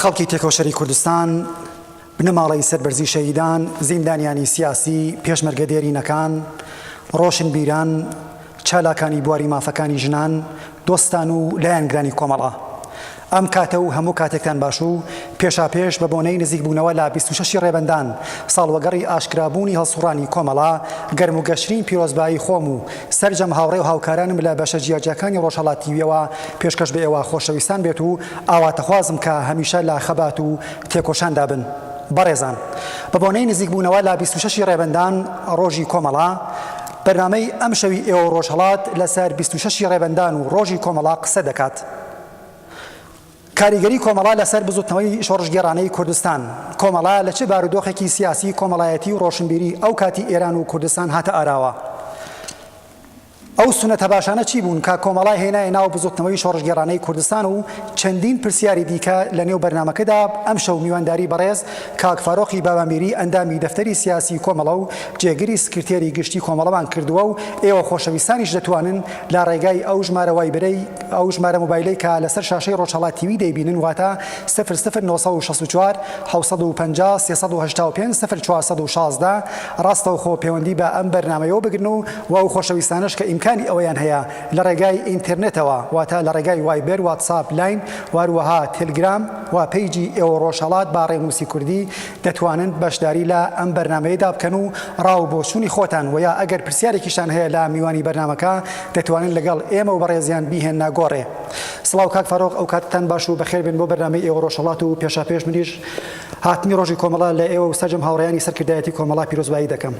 خەڵکی تێکۆشەری کوردستان، بنەماڵەی سەربەرزی شەهیدان، زیندانیانی سیاسی، پێشمەرگە دێرینەکان، ڕۆشنبیران، چالاکانی بواری مافەکانی ژنان، دۆستان و لایەنگرانی کۆمەڵە. ئەم کاتە و هەموو کاتێکتان باش و پێشاپێش بە بۆنەی نزیکبوونەوە لە 26 ی ڕێبەندان، ساڵوەگەڕی ئاشکرابوونی هەڵسوڕانی کۆمەڵە، گەرم و گەشترین پیرۆزبایی خۆم و سەرجەم هاوڕێ و هاوکارانم لە بەشە جیاجیاکانی ڕۆژهەڵات تیویەوە پێشکەش بە ئێوە خۆشەویستان بێت و ئاواتەخوازم کە هەمیشە لە خەبات و تێکۆشاندا بن. بەڕێزان بە بۆنەی نزیکبوونەوە لە 26 ی ڕێبەندان ڕۆژی کۆمەڵە، بەرنامەی ئەمشەوی ئێوە و ڕۆژهەڵات لەسەر 26 ی ڕێبەندان و ڕۆژی کۆمەڵە قسە دەکات. کاریگەری کۆمەڵە لەسەر بزوتنەوەی شۆڕشگێڕانەی کوردستان، کۆمەڵە لە چ بارودۆخێکی سیاسی، کۆمەڵایەتی و ڕۆشنبیری ئەو کاتی ئێران و کوردستان هاتە ئاراوە؟ ئەو سوننەتە باشانە چی بوون کە کۆمەڵە هێنایە ناو بزوتنەوەی شۆڕشگێڕانەی کوردستان و چەندین پرسیاری دیکە لە نێو بەرنامەکەدا ئەمشەو میوانداری بەڕێز کاک فارۆقی بابامیری ئەندامی دەفتەری سیاسی کۆمەڵە و جێگری سکرتێری گشتی کۆمەڵەمان کردووە و ئێوە خۆشەویستانیش دەتوانن لە ڕێگای ئەو ژمارە وایبەرەی ئەو ژمارە مۆبایلەی کە لەسەر شاشەی ڕۆژهەڵات تیوی دەیبینن واتە سفر سفر 964 750 385 سفر 416 ڕاستەوخۆ پێوەندی بە ئەم بەرنامەیەوە بگرن و و ئەو خۆشەویستانەش کە ئیمکانی ئەوەیان هەیە لە ڕێگای ئینتێرنێتەوە واتە لە ڕێگای وایبێر، واتساپ، لاین و هەروەها تێلگرام و پەیجی ئێوە ڕۆژهەڵات بە ڕێنووسی کوردی دەتوانن بەشداری لە ئەم بەرنامەیەدا بکەن و ڕا و بۆچوونی خۆتان و یا ئەگەر پرسیارێکیشتان هەیە لە میوانی بەرنامەکە دەتوانن لەگەڵ ئێمە و بەڕێزیان بیهێننە گۆڕێ. سڵاو کاک فارۆق ئەو کاتتان باش و بەخێر بێن بۆ بەرنامەی ئێوە ڕۆژهەڵات و پێشاپێش منیش هاتنی ڕۆژی کۆمەڵە لە ئێوە و سەرجەم هاوڕێیانی سەرکردایەتی کۆمەڵە پیرۆزبایی دەکەم.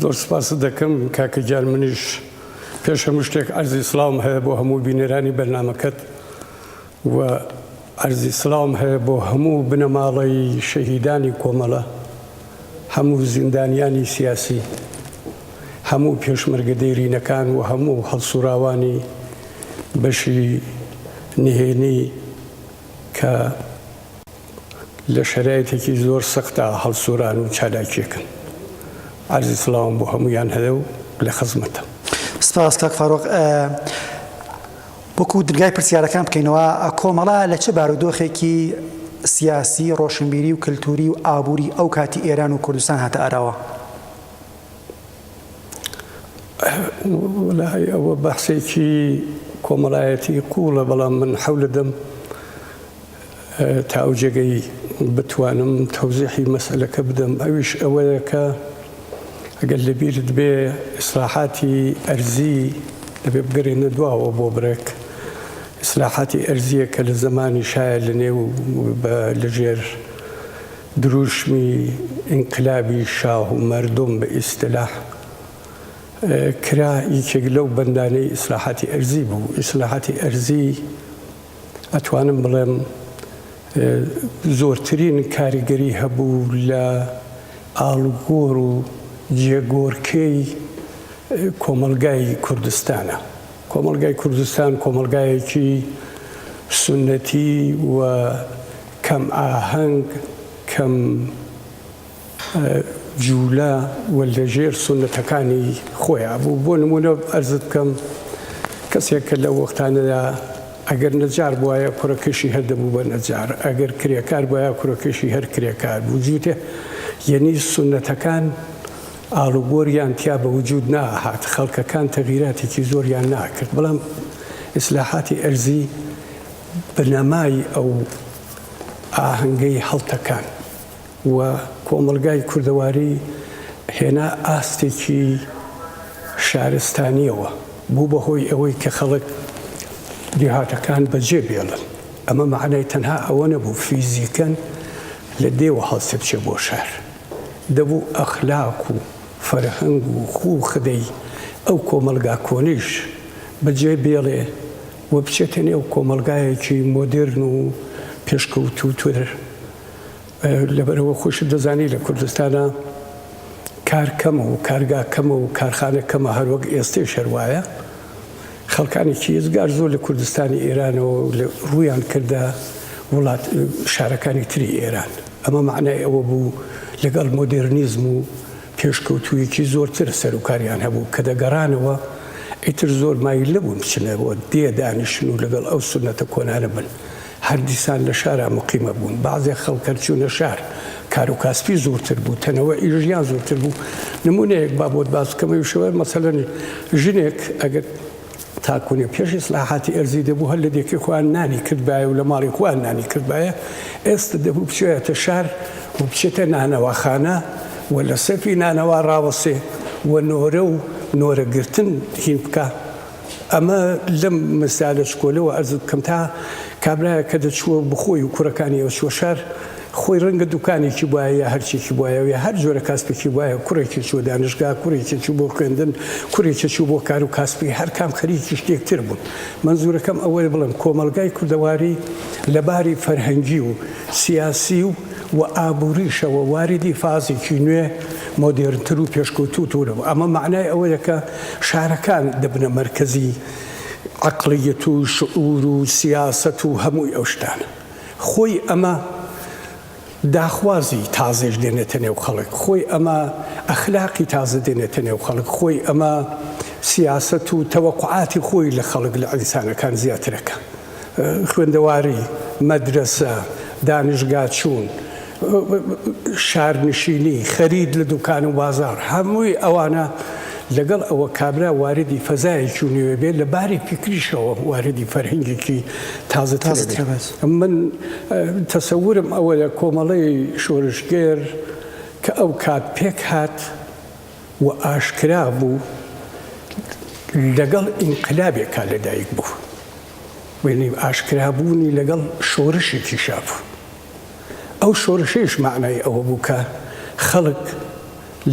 زۆر سپاست دەکەم کاکە گیان منیش پێش هەموو شتێک عەرزی سڵاوم هەیە بۆ هەموو بینەرانی بەرنامەکەت و عەرزی سڵاوم هەیە بۆ هەموو بنەماڵەی شەهیدانی کۆمەڵە هەموو زیندانیانی سیاسی هەموو پێشمەرگە دێرینەکان و هەموو هەڵسوراوانی بەشی نهێنی کە لە شەرایتێکی زۆر سەختا هەڵسوران و چالاکیەکەن. عەرزی سڵاوم بۆ هەموویان هەیە و لە خزمەتم. سپاس کاک فاروق. وەکو درگای پرسیارەکان بکەینەوە، کۆمەڵە لە چ بارودۆخێکی سیاسی، ڕۆشنبیری و کلتوری و ئابووری ئەو کاتی ئێران و کوردستان هاتە ئاراوە؟ وەڵای ئەوە بەحسێکی کۆمەڵایەتی قووڵە، بەڵام من حەولەدەم تا ئەو جێگەی بتوانم تەوزیحی مەسئەلەکە بدەم ئەویش ئەوەیە کە ئەگەر لەبیرت بێ ئیسلاحاتی ئەرزی دەبێ بگەرێنە دواوە بۆ برێک ئیسلاحاتی ئەرزیە کە لە زەمانی شایە لە نێو بە لەژێر دروشمی ئینقلابی شاه و مەردوم بە ئیستلاح کرا یەکێک لەو بەندانەی ئیسلاحاتی ئەرزی بوو ئیسلاحاتی ئەرزی ئەتوانم بڵێم زۆرترین کاریگەری هەبوو لە ئاڵوگۆڕ و جێگۆرکێی کۆمەڵگای کوردستانە. کۆمەڵگای کوردستان کۆمەڵگایەکی سوننەتی و کەم ئاهەنگ، کەم جوولە و لە ژێر سوننەتەکانی خۆیا بوو. بۆ نموونە ئەرزت بکەم کەسێک کە لەو وەختانەدا ئەگەر نەجار بوایە کوڕەکەشی هەر دەبوو بە نەجار، ئەگەر کرێکار بوایە کوڕەکەشی هەر کرێکار بوو. جووتێ یەنی سوننەتەکان ئاڵوگۆریان تیا بە وجوود ناهات، خەڵکەکان تەغیراتێکی زۆریان ناکرد، بەڵام ئیسلاحاتی ئەرزی بنەمای ئەو ئاهەنگەی هەڵتەکان. و کۆمەڵگای کوردەواری هێنا ئاستێکی شارستانیەوە، بوو بە هۆی ئەوەی کە خەڵک دێهاتەکان بەجێ بێڵن. ئەمە مەعنای تەنها ئەوە نەبوو فیزیکەن لە دێوە هەڵسێ بچێ بۆ شار. دەبوو ئەخلاق و فەرهەنگ و خوو و خدەی ئەو کۆمەڵگا کۆنەیش بەجێ بێڵێ و بچێتە نێو کۆمەڵگایەکی مۆدێرن و پێشکەوتووتر. لەبەرئەوە خۆشت دەزانی لە کوردستانا کار کەمە و کارگا کەمە و کارخانە کەمە هەروەک ئێستەیش هەر وایە خەڵکانێکی ئێجگار زۆر لە کوردستانی ئێرانەوە ڕوویان کردە وڵات شارەکانی تری ئێران ئەمە مەعنای ئەوە بوو لەگەڵ مۆدێرنیزم و پێشکەوتوویەکی زۆرتر سەروکاریان هەبوو کە دەگەڕانەوە ئیتر زۆر مایل نەبوون بچنەوە دێ دانیشن و لەگەڵ ئەو سوننەتە کۆنانە بن. هەر دیسان لە شارا موقیمە بوون. بەعزێ خەڵک هەر چوونە شار کار و کاسپی زۆرتر بوو، تەنەوەعی ژیان زۆرتر بوو. نموونەیەک با بۆت باس بکەم ئەویش ئەوەیە مەسەلەن ژنێک ئەگەر تا کونێ پێش ئیسلاحاتی ئەرزی دەبوو هەر لە دێکەی خۆیان نانی کردبایە و لە ماڵی خۆیان نانی کردبایە، ئێستە دەبوو بچێتە شار و بچێتە نانەواخانە و لە سەفی نانەوا ڕاوەستێ و نۆرە و نۆرەگرتن هین بکا. ئەمە لەم مسالە چکۆلەوە ئەرزت بکەم تا کابرایەک کە دەچووە بخۆی و کوڕەکانی ئەچووە شار خۆی ڕەنگە دوکانێکی بوایە یا هەرچێکی بوایە یا هەر جۆرە کاسپێکی بوایە کوڕێکی چووە دانشگا کوڕێکی چوو بۆ خوێندن کوڕێکی چوو بۆ کار و کاسپی هەر کام خەریکی شتێک تر بوون مەنزوورەکەم ئەوەیە بڵێم کۆمەڵگای کوردەواری لە باری فەرهەنگی و سیاسی و و ئابووریشەوە واریدی فازێکی نوێ، مۆدێرنتر و پێشکەوتووتر بوو. ئەمە مەعنای ئەوەیە کە شارەکان دەبنە مەرکەزی عەقڵیەت و شعوور و سیاسەت و هەمووی ئەو شتانە. خۆی ئەمە داخوازی تازەیش دێنێتە نێو خەڵک، خۆی ئەمە ئەخلاقی تازە دێنێتە نێو خەڵک، خۆی ئەمە سیاسەت و تەوەقوعاتی خۆی لە خەڵک، لە ئینسانەکان زیاترەکا. خوێندەواری، مەدرەسە، دانشگا چوون، شارنشینی، خەرید لە دوکان و بازاڕ، هەمووی ئەوانە لەگەڵ ئەوە کابرا واردی فەزایەکی و نوێ بێ لە باری فیکریشەوە واردی فەرهەنگێکی تازەتر بێ. من تەسەورم ئەوەیە کۆمەڵەی شۆرشگێر کە ئەو کات پێک هات و ئاشکرا بوو لەگەڵ ئینقلابێکا لەدایک بوو. وێنەی ئاشکرابوونی لەگەڵ شۆرشێکیشا بوو. ئەو شۆرشەیش مەعنای ئەوە بوو کە خەڵک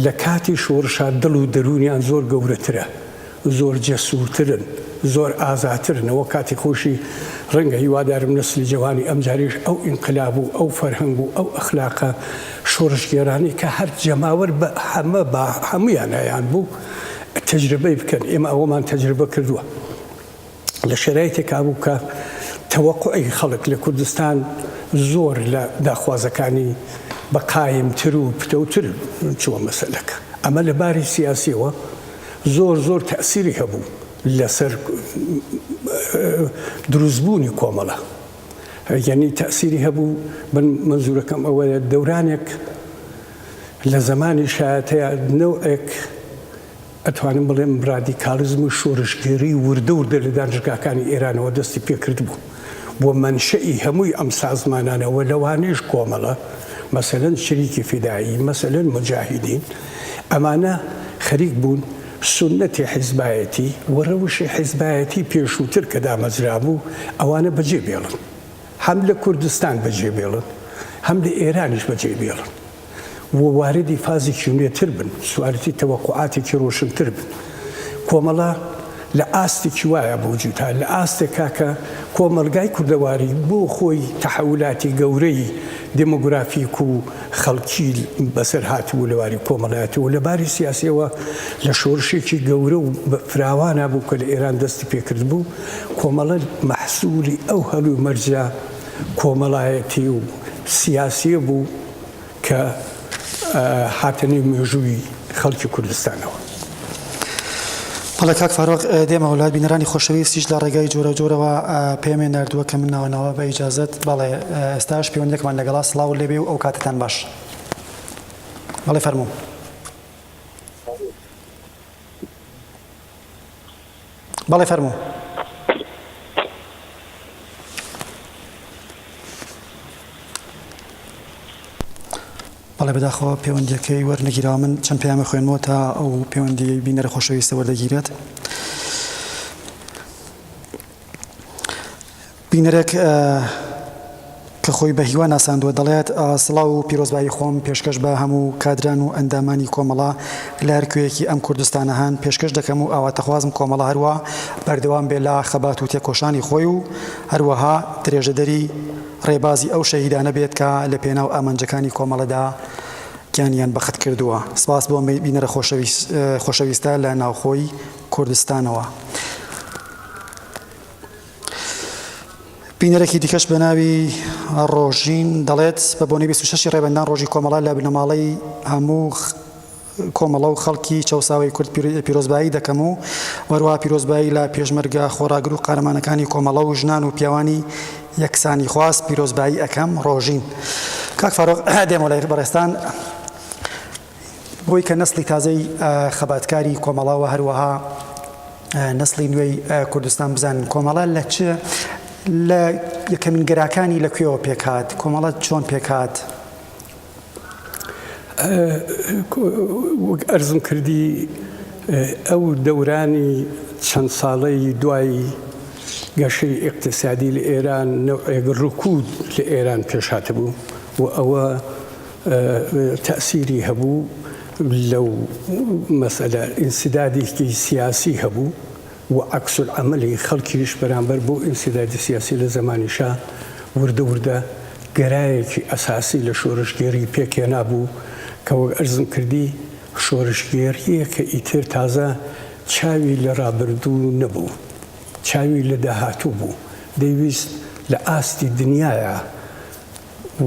لە کاتی شۆرشا دڵ و دەروونیان زۆر گەورەترە، زۆر جەسوورترن، زۆر ئازاترن. ئەوە کاتی خۆشی ڕەنگە هیوادارم نەسلی جەوانی ئەمجارەیش ئەو ئینقلاب و ئەو فەرهەنگ و ئەو ئەخلاقە شۆرشگێرانەی کە هەر جەماوەر بە هەمە بە هەموویان هەیانبوو تەجرەبەی بکەن. ئێمە ئەوەمان تەجرەبە کردووە. لە شەرایتێکا بوو کە تەوەقوعی خەڵک لە کوردستان زۆر لە داخوازەکانی بە قایمتر و پتەوتر چووە مەسەلەکە. ئەمە لە باری سیاسیەوە زۆر زۆر تەئسیری هەبوو لەسەر دروستبوونی کۆمەڵە. یەنی تەئسیری هەبوو، من مەنزوورەکەم ئەوەیە دەورانێک لە زەمانی شایەتەیا نەوعێک ئەتوانم بڵێم ڕادیکاڵیزم و شۆرشگێڕی وردە وردە لە دانشگاکانی ئێرانەوە دەستی پێکردبوو و مەنشەئی هەمووی ئەم سازمانانە و لەوانەیش کۆمەڵە، مەسەلەن چریکی فیدایی، مەسەلەن موجاهیدین، ئەمانە خەریک بوون سوننەتی حیزبایەتی و ڕەوشی حیزبایەتی پێشووتر کە دامەزرابوو ئەوانە بەجێ بێڵن. هەم لە کوردستان بەجێ بێڵن، هەم لە ئێرانیش بەجێ بێڵن. و واردی فازێکی نوێتر بن، سوارتی تەوەقوعاتێکی ڕۆشنتر بن. کۆمەڵە لە ئاستێکی وایە بەوجود هات، لە ئاستێکا کە کۆمەڵگای کوردەواری بۆ خۆی تەحەولاتی گەورەی دێمۆگرافیک و خەڵکی بەسەر هاتبوو لە باری کۆمەڵایەتیەوە، لە باری سیاسیەوە لە شۆرشێکی گەورە و فراوانا بوو کە لە ئێران دەستی پێکردبوو، کۆمەڵە مەحسولی ئەو هەلومەرجە کۆمەڵایەتی و سیاسیە بوو کە هاتە نێو مێژووی خەڵکی کوردستانەوە. بەڵێ کاک فاروق دێمەوە لات بینەرانی خۆشەویستیش لە ڕێگای جۆراوجۆرەوە پەیامیان ناردووە کە من ناوە ناوە بە ئیجازەت بەڵێ ئێستاش پەیوەندیەکمان لەگەڵا سڵاوت لێبێ و ئەو کاتەتان باش بەڵێ فەرموو. بەڵێ فەرموو. بەڵێ بەداخەوە پەیوەندیەکەی وەرنەگیراوە من چەند پەیامە خوێنمەوە تا ئەو پەیوەندی بینەرە خۆشەویستە وەردەگیرێت. بینەرێک کە خۆی بە هیوا ناساندووە دەڵێت، سڵاو و پیرۆزبایی خۆم پێشکەش بە هەموو کادران و ئەندامانی کۆمەڵە لە هەر کوێیەکی ئەم کوردستانە هەن پێشکەش دەکەم و ئاواتەخوازم کۆمەڵە هەروا بەردەوام بێ لە خەبات و تێکۆشانی خۆی و هەروەها درێژەدەری ڕێبازی ئەو شەهیدانە بێت کە لە پێناو ئامانجەکانی کۆمەڵەدا گیانیان بەخت کردووە. سپاس بۆ بینەرە خۆشەویستە لە ناوخۆی کوردستانەوە. بینەرێکی دیکەش بە ناوی ڕۆژین دەڵێت، بە بۆنەی 26 ی ڕێبەندان ڕۆژی کۆمەڵە لە بنەماڵەی هەموو کۆمەڵە و خەڵکی چەوساوەی کورد پیرۆزبایی دەکەم و وەروەها پیرۆزبایی لە پێشمەرگە خۆڕاگر و قارەمانەکانی کۆمەڵە و ژنان و پیاوانی یەکسانیخواز پیرۆزبایی ئەکەم ڕۆژین. کاک فاروق دێمەوە لای بەڕێزتان بۆی کە نەسڵی تازەی خەباتکاری کۆمەڵە و هەروەها نەسڵی نوێی کوردستان بزانن کۆمەڵە لە چ لە یەکەمین گەراکانی لە کوێوە پێکهات کۆمەڵە چۆن پێکهات؟ وەک ئەرزم کردی ئەو دەورانی چەند ساڵەی دوای گەشەی ئیقتسادی لە ئێران نەوعێک ڕکود لە ئێران پێش هاتبوو و ئەوە تەئسیری هەبوو لەو مەسەلە ئینسدادێکی سیاسی هەبوو و عەکسولعەمەلی خەڵکیش بەرامبەر بەو ئینسدادی سیاسی لە زەمانی شا وردە وردە گەرایەکی ئەساسی لە شۆرشگێری پێک هێنابوو کە وەک ئەرزم کردی شۆرشگێرییەک کە ئیتر تازە چاوی لە رابردوو نەبوو چاوی لە داهاتوو بوو دەیویست لە ئاستی دنیایا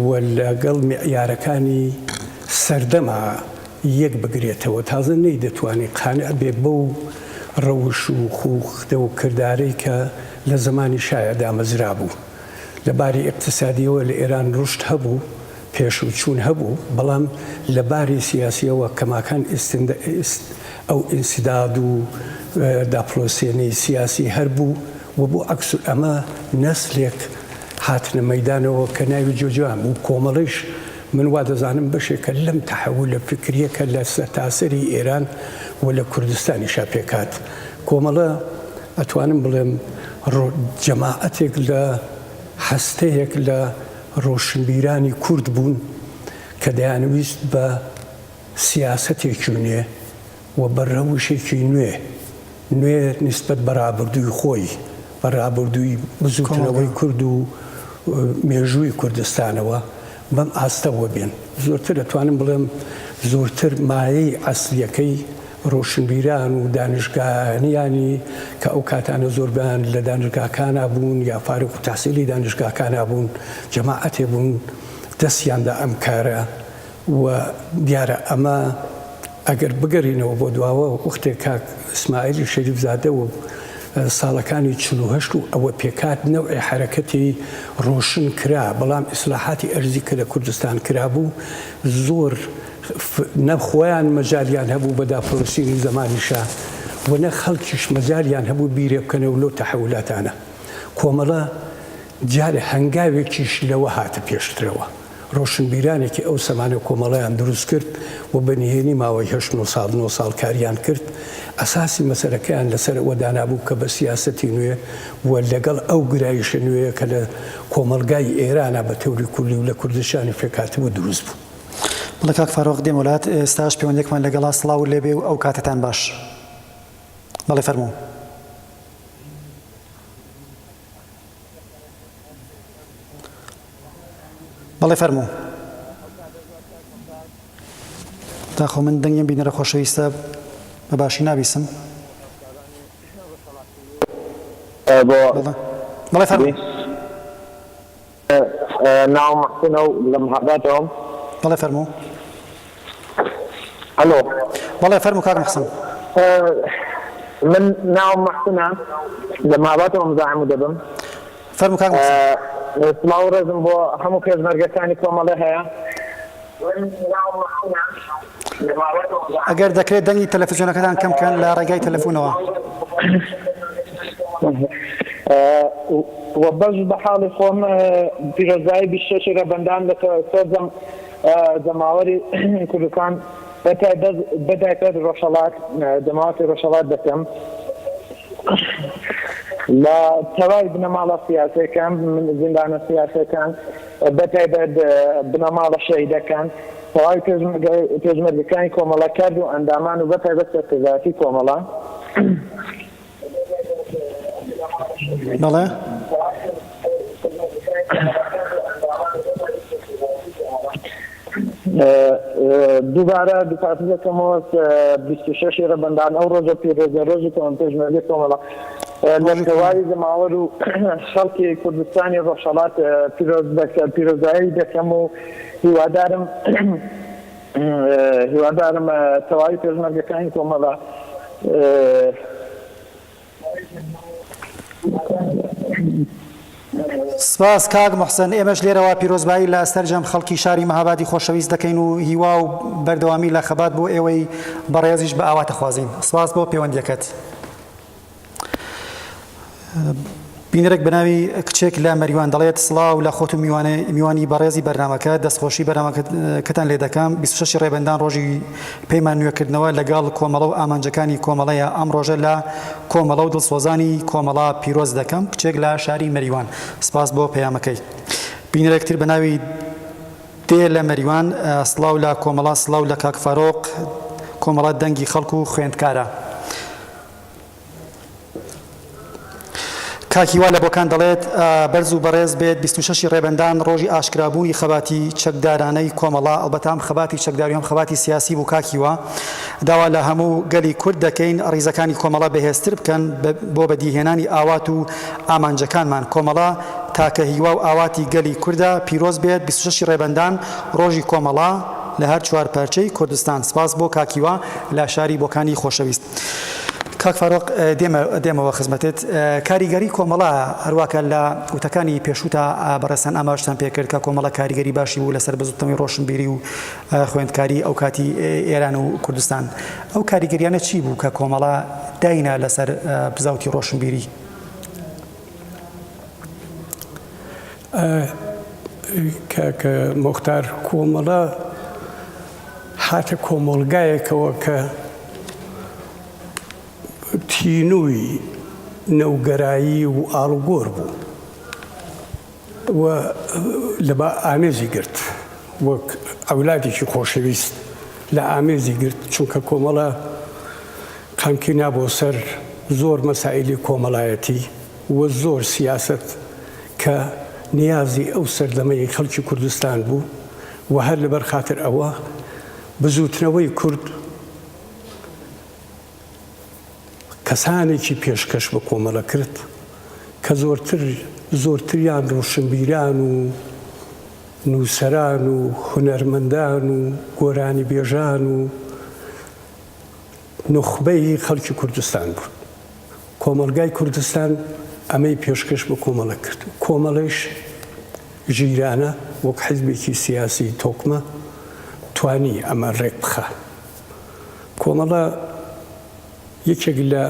و لەگەڵ میعیارەکانی سەردەما یەک بگرێتەوە، تازە نەیدەتوانی قانع بێ بەو ڕەوش و خوو و کردارەی کە لە زەمانی شایا دامەزرابوو. لە باری ئیقتسادییەوە لە ئێران ڕوشد هەبوو، پێشووچوون هەبوو، بەڵام لە باری سیاسییەوە کەماکان ئەو ئینسداد و داپڵۆسێنەی سیاسی هەر بوو و بۆ عەکسولئەمە نەسلێک هاتنە مەیدانەوە کە ناوی جۆجان بوو، کۆمەڵەیش من وا دەزانم بەشێکە لەم تەحەولە فکریە کە لە سەرتاسەری ئێران و لە کوردستانیشا پێکهات. کۆمەڵە ئەتوانم بڵێم جەماعەتێک لە هەستەیەک لە ڕۆشنبیرانی کورد بوون کە دەیانویست بە سیاسەتێکی نوێ و بە رەوشێکی نوێ، نوێ نیسبەت بە رابردووی خۆی، بە رابردووی بزووتنەوەی کورد و مێژووی کوردستانەوە بەم ئاستەوە بێن. زۆرتر ئەتوانم بڵێم زۆرتر مایەی ئەسلیەکەی رۆشنبیران و دانشگانیانی کە ئەو کاتانە زۆربەیان لە دانشگاکانا بوون یا فارغ التحصیلی دانشگاکانا بوون، جەماعەتێ بوون دەستیان دا ئەم کارە و دیارە ئەمە ئەگەر بگەرینەوە بۆ دواوە وەختێک کاک ئیسماعیلی شەریفزادە و ساڵەکانی 48 و ئەوە پێکات نەوعێ حەرەکەتی ڕۆشن کرا بەڵام ئیسلاحاتی ئەرزی کە لە کوردستان کرابوو زۆر نە خۆیان مەجالیان هەبوو بە داپڵۆسینی زەمانی شا و نە خەڵکیش مەجالیان هەبوو بیرێ بکەنەوە لەو تەحەولاتانە کۆمەڵە جارێ هەنگاوێکیش لەوە هاتە پێشترەوە. ڕۆشنبیرانێکی ئەو سەمانە کۆمەڵەیان دروست کرد و بە نهێنی ماوەی هەشت نۆ ساڵ نۆ ساڵ کاریان کرد. ئەساسی مەسەلەکەیان لەسەر ئەوە دانابوو کە بە سیاسەتی نوێ و لەگەڵ ئەو گرایشە نوێیە کە لە کۆمەڵگای ئێرانا بە تەوری کولی و لە کوردستانی پێکهاتبوو دروست بوو. بەڵێ کاک فاروق دێمە لات ئێستاش پەیوەندیەکمان لەگەڵا سڵاوت لێبێ و ئەو کاتەتان باش. بەڵێ فەرموو. بەڵێ فەرموو. داخۆ من دەنگیم بینەرە خۆشەویستە بە باشی نابیسم. بەڵێ فەرموو. ناوم مەحسنە و لە مهابادەوەم. بەڵێ فەرموو. ئەلۆ. بەڵێ فەرموو کاک محسن. من ناوم مەحسنە لە مهابادەوە مزاحم دەبم. فەرموو کاک محسن. سڵاو و ڕێزم بۆ هەموو پێشمەرگەکانی کۆمەڵە هەیە. ئەگەر دەکرێت دەنگی تەلەفزیۆنەکەتان کەم بکەن لە ڕێگای تەلەفونەوە. و بەش بە حاڵی خۆم پیرۆزبایی 26 ڕەبەندان لە سەرجەم جەماوەری کوردستان بەتایبەت ڕۆژهەڵات جەماوەتی ڕۆژهەڵات دەکەم. لە تەواوی بنەماڵە سیاسیەکان، زیندانە سیاسیەکان، بەتایبەت بنەماڵە شەهیدەکان، تەواوی پێشمەرگەکانی کۆمەڵە، کادر و ئەندامان و بەتایبەت سەرکردایەتی کۆمەڵە. بەڵێ. دووبارە دووپاتی دەکەمەوە 26 ی ڕەبەندان ئەو ڕۆژە پیرۆزە ڕۆژی کۆمەڵ پێشمەرگەی کۆمەڵە لە تەواوی جەماوەر و خەڵکی کوردستانی ڕۆژهەڵات پیرۆز پیرۆزایی دەکەم و هیوادارم هیوادارم تەواوی پێشمەرگەکانی کۆمەڵە سپاس کاک موحسن، ئێمەش لێرەوە پیرۆزبایی لە سەرجەم خەڵکی شاری مەهابادی خۆشەویست دەکەین و هیوا و بەردەوامی لە خەبات بۆ ئێوەی بەڕێزیش بە ئاوات دەخوازین. سپاس بۆ پێوەندییەکەت. بینەرێک بە ناوی کچێک لە مەریوان دەڵێت سڵاو لە خۆت و میوانی بەڕێزی بەرنامەکە دەستخۆشی بەرنامەکەتان لێ دەکەم 26 ڕێبەندان ڕۆژی پەیمان نوێکردنەوە لەگەڵ کۆمەڵە و ئامانجەکانی کۆمەڵەیە ئەم ڕۆژە لە کۆمەڵە و دڵسۆزانی کۆمەڵە پیرۆز دەکەم کچێک لە شاری مەریوان سپاس بۆ پەیامەکەی بینەرێک تر بە ناوی دێ لە مەریوان سڵاو لە کۆمەڵە سڵاو لە کاک فارۆق کۆمەڵە دەنگی خەڵک و خوێندکارە. کاک هیوا لە بۆکان دەڵێت، بەرز و بەڕێز بێت 26 ی ڕێبەندان ڕۆژی ئاشکرابوونی خەباتی چەکدارانەی کۆمەڵە، ئەڵبەتە هەم خەباتی چەکداری و هەم خەباتی سیاسی بوو کاک هیوا داوا لە هەموو گەلی کورد دەکەین ڕیزەکانی کۆمەڵە بەهێزتر بکەن بۆ بەدیهێنانی ئاوات و ئامانجەکانمان کۆمەڵە تاکە هیوا و ئاواتی گەلی کوردە پیرۆز بێت 26 ی ڕێبەندان ڕۆژی کۆمەڵە لە هەر چوارپارچەی کوردستان سپاس بۆ کاک هیوا لە شاری بۆکانی خۆشەویست. کاک فاروق دێمە دێمەوە خزمەتت کاریگەری کۆمەڵە هەرواکە لە وتەکانی پێشووتا بەڕێزتان ئاماژتان پێکرد کە کۆمەڵە کاریگەری باشی بوو لەسەر بزوتنەوەی ڕۆشنبیری و خوێندکاری ئەو کاتی ئێران و کوردستان ئەو کاریگەریانە چی بوو کە کۆمەڵە داینا لەسەر بزاوتی ڕۆشنبیری؟ کاک موختار کۆمەڵە هاتە کۆمەڵگایەکەوە کە تینووی نەوگەرایی و ئاڵوگۆر بوو و لە بە ئامێزی گرت وەک ئەولادێکی خۆشەویست لە ئامێزی گرت چونکە کۆمەڵە قامکی نابۆ سەر زۆر مەسائیلی کۆمەڵایەتی و زۆر سیاسەت کە نیازی ئەو سەردەمەی خەڵکی کوردستان بوو و هەر لەبەر خاتر ئەوە بزووتنەوەی کورد کەسانێکی پێشکەش بە کۆمەڵە کرد کە زۆرتر زۆرتریان ڕۆشنبیران و نووسەران و هونەرمەندان و گۆرانیبێژان و نوخبەی خەڵکی کوردستان بوون. کۆمەڵگای کوردستان ئەمەی پێشکەش بە کۆمەڵە کرد. کۆمەڵەیش ژیرانە وەک حیزبێکی سیاسی تۆکمە توانی ئەمە ڕێک بخا. کۆمەڵە یەکێک لە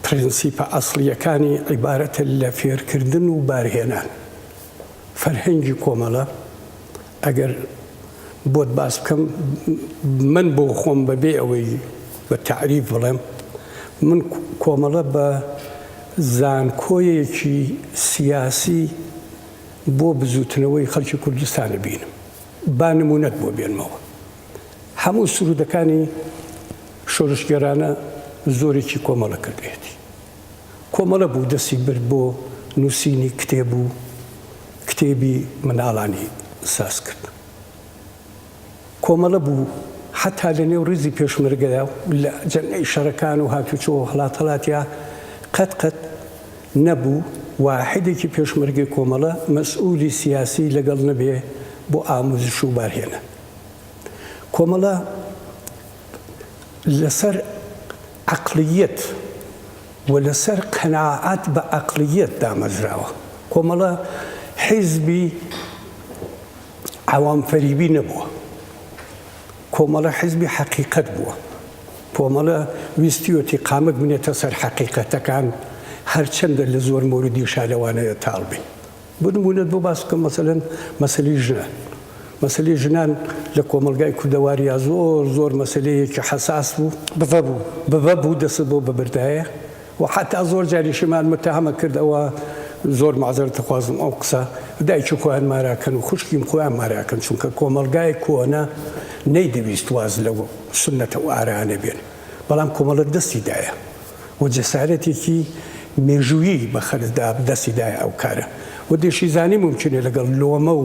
پرنسیپە ئەسڵییەکانی عیبارەتە لە فێرکردن و بارهێنان. فەرهەنگی کۆمەڵە ئەگەر بۆت باس بکەم من بۆ خۆم بەبێ ئەوەی بە تەعریف بڵێم من کۆمەڵە بە زانکۆیەکی سیاسی بۆ بزوتنەوەی خەڵکی کوردستانە بینم با نمونەت بۆ بێنمەوە هەموو سرودەکانی شۆرشگێرانە زۆرێکی کۆمەڵە کردوێتی کۆمەڵە بوو دەستی برد بۆ نووسینی کتێب و کتێبی منداڵانی ساز کرد. کۆمەڵە بوو حەتا لە نێو ڕیزی پێشمەرگەیا و لە جەنگەی شەڕەکان و هاتوچۆ و هەڵاتهەڵاتیا قەت قەت نەبوو واحیدێکی پێشمەرگەی کۆمەڵە مەسئولی سیاسی لەگەڵ نەبێ بۆ ئاموزش و بارهێنان. کۆمەڵە لەسەر عەقڵییەت و لەسەر قەناعەت بە عەقڵییەت دامەزراوە. کۆمەڵە حیزبی عەوامفەریبی نەبووە. کۆمەڵە حیزبی حەقیقەت بووە. کۆمەڵە ویستیۆتی قامک بنێتە سەر حەقیقەتەکان هەرچەندە لە زۆر مۆردیشا لەوانەیە تاڵ بین. بۆ نموونەت بۆ باس بکەم مەسەلەن مەسەلەی ژنان. مەسەلەی ژنان لە کۆمەڵگای کوردەواریا زۆر زۆر مەسەلەیەکی حەساس بوو. بڤە بوو. بڤە بوو دەستت بۆ ببردایە و حەتا زۆر جاریشمان متەهەمە کرد ئەوە زۆر مەعزەرەت دەخوازم ئەو قسە دایکی خۆیان ماراکەن و خوشکیم خۆیان ماراکەن چونکە کۆمەڵگای کۆنە نەیدەویست واز لەو سوننەتە و ئارانە بێن بەڵام کۆمەڵە دەستی دایە و جەسارەتێکی مێژوویی بە خەرج دا دەستی دایە ئەو کارە و دەشیزانی مومکینە لەگەڵ لۆمە و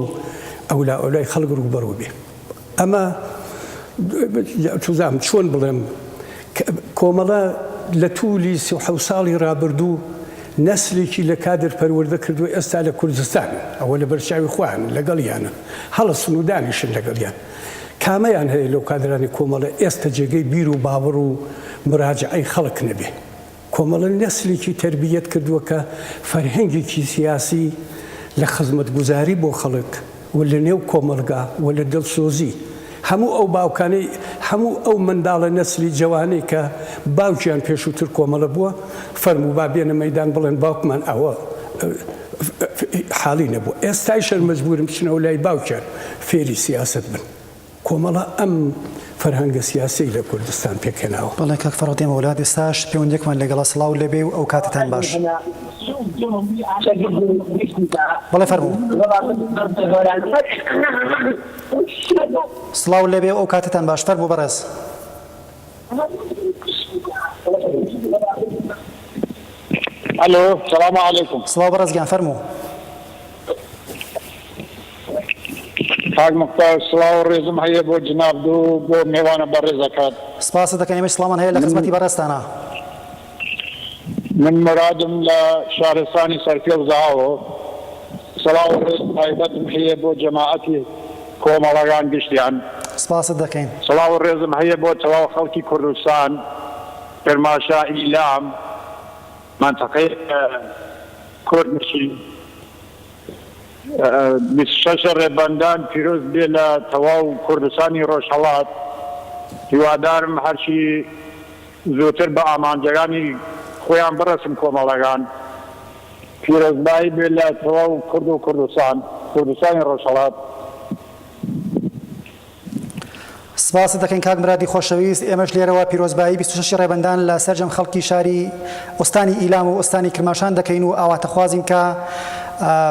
ئەولائەولای خەڵک ڕووبەڕوو بێ. ئەمە چوزانم چۆن بڵێم کۆمەڵە لە توولی 37 ساڵی ڕابردوو نەسلێکی لە کادر پەروەردە کردووە ئێستا لە کوردستانن ئەوە لە بەرچاوی خۆیانن لەگەڵیانن هەڵسن و دانیشن لەگەڵیان. کامەیان هەیە لەو کادرانەی کۆمەڵە ئێستە جێگەی بیر و باوەڕ و مراجەعەی خەڵک نەبێ؟ کۆمەڵە نەسلێکی تەربیەت کردووە کە فەرهەنگێکی سیاسی لە خزمەتگوزاری بۆ خەڵک و لە نێو کۆمەڵگا و لە دڵسۆزی هەموو ئەو باوکانەی هەموو ئەو منداڵە نەسلی جەوانەی کە باوکیان پێشووتر کۆمەڵە بووە فەرموو با بێنە مەیدان بڵێن باوکمان ئەوە حاڵی نەبووە ئێستایش هەر مەجبوورن بچنەوە لای باوکیان فێری سیاسەت بن. کۆمەڵە ئەم فەرهەنگە سیاسیەی لە کوردستان پێکهێناوە. بەڵێ کاک فەرهاد ئێمە وەلات ئێستاش پەیوەندیەکمان لەگەڵە سڵاو لێبێ و ئەو کاتەتان باش. بەڵێ فەرموو. سڵاو لێبێ و ئەو کاتەتان باش فەرموو بەڕێز. ئەلۆ سلام علیکم. سڵاو بەڕێز گیان فەرموو. کاک موختار سڵاو و ڕێزم هەیە بۆ جنابت و بۆ مێوانە بەڕێزەکەت. سپاست دەکەین ئێمەش سڵاومان هەیە لە خزمەتی بەڕێزتانا. من مورادم لە شارستانی سەرپێڵ زەهاوۆ. سڵاو و ڕێز تایبەتم هەیە بۆ جەماعەتی کۆمەڵەگان گشتیان. سپاست دەکەین. سڵاو و ڕێزم هەیە بۆ تەواو خەڵکی کوردستان، کرماشا، ئیلام، مەنتەقەی کوردنشین. 26 ڕێبەندان پیرۆز بێ لە تەواو کوردستانی ڕۆژهەڵات. هیوادارم هەرچی زووتر بە ئامانجەکانی خۆیان بڕەسن کۆمەڵەکان. پیرۆزبایی بێ لە تەواو کورد و کوردستان، کوردستانی ڕۆژهەڵات. سپاست دەکەین کاک مرادی خۆشەویست، ئێمەش لێرەوە پیرۆزبایی 26 ی ڕێبەندان لە سەرجەم خەڵکی شاری ئوستانی ئیلام و ئوستانی کرماشان دەکەین و ئاواتەخوازین کە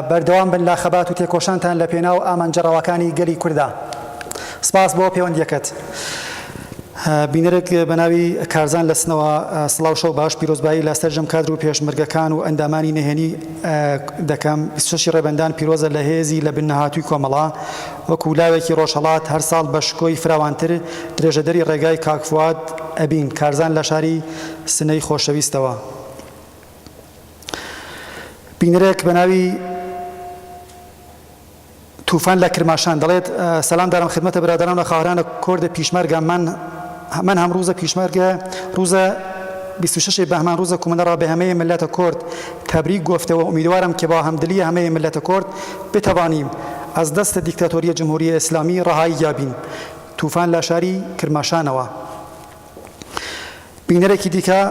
بەردەوام بن لە خەبات و تێکۆشانتان لە پێناو ئامانجە ڕەواکانی گەلی کوردا. سپاس بۆ پێوەندییەکەت. بینەرێک بە ناوی کارزان لە سنەوە، سڵاو شەو باش، پیرۆزبایی لە سەرجەم کادر و پێشمەرگەکان و ئەندامانی نهێنی دەکەم، 26 ی ڕێبەندان پیرۆزە لە هێزی لە بن نەهاتووی کۆمەڵە، وەکوو لاوێکی ڕۆژهەڵات هەر ساڵ بە شکۆی فراوانتر درێژەدەری ڕێگای کاک فواد ئەبین. کارزان لە شاری سنەی خۆشەویستەوە. بینەرێک بە ناوی توفان لە کرماشان دەڵێت، سلام دارم خدمت برادران و خواهران کورد پیشمرگە من من هم روز پیشمرگە روز 26 بهمن روز کومله را به همه ملت کرد تبریک گفته و امیدوارم که با همدلی همه ملت کرد بتوانیم از دست دیکتاتوری جمهوری اسلامی رهایی یابیم. توفان لە شاری کرماشانەوە. بینەرێکی دیکە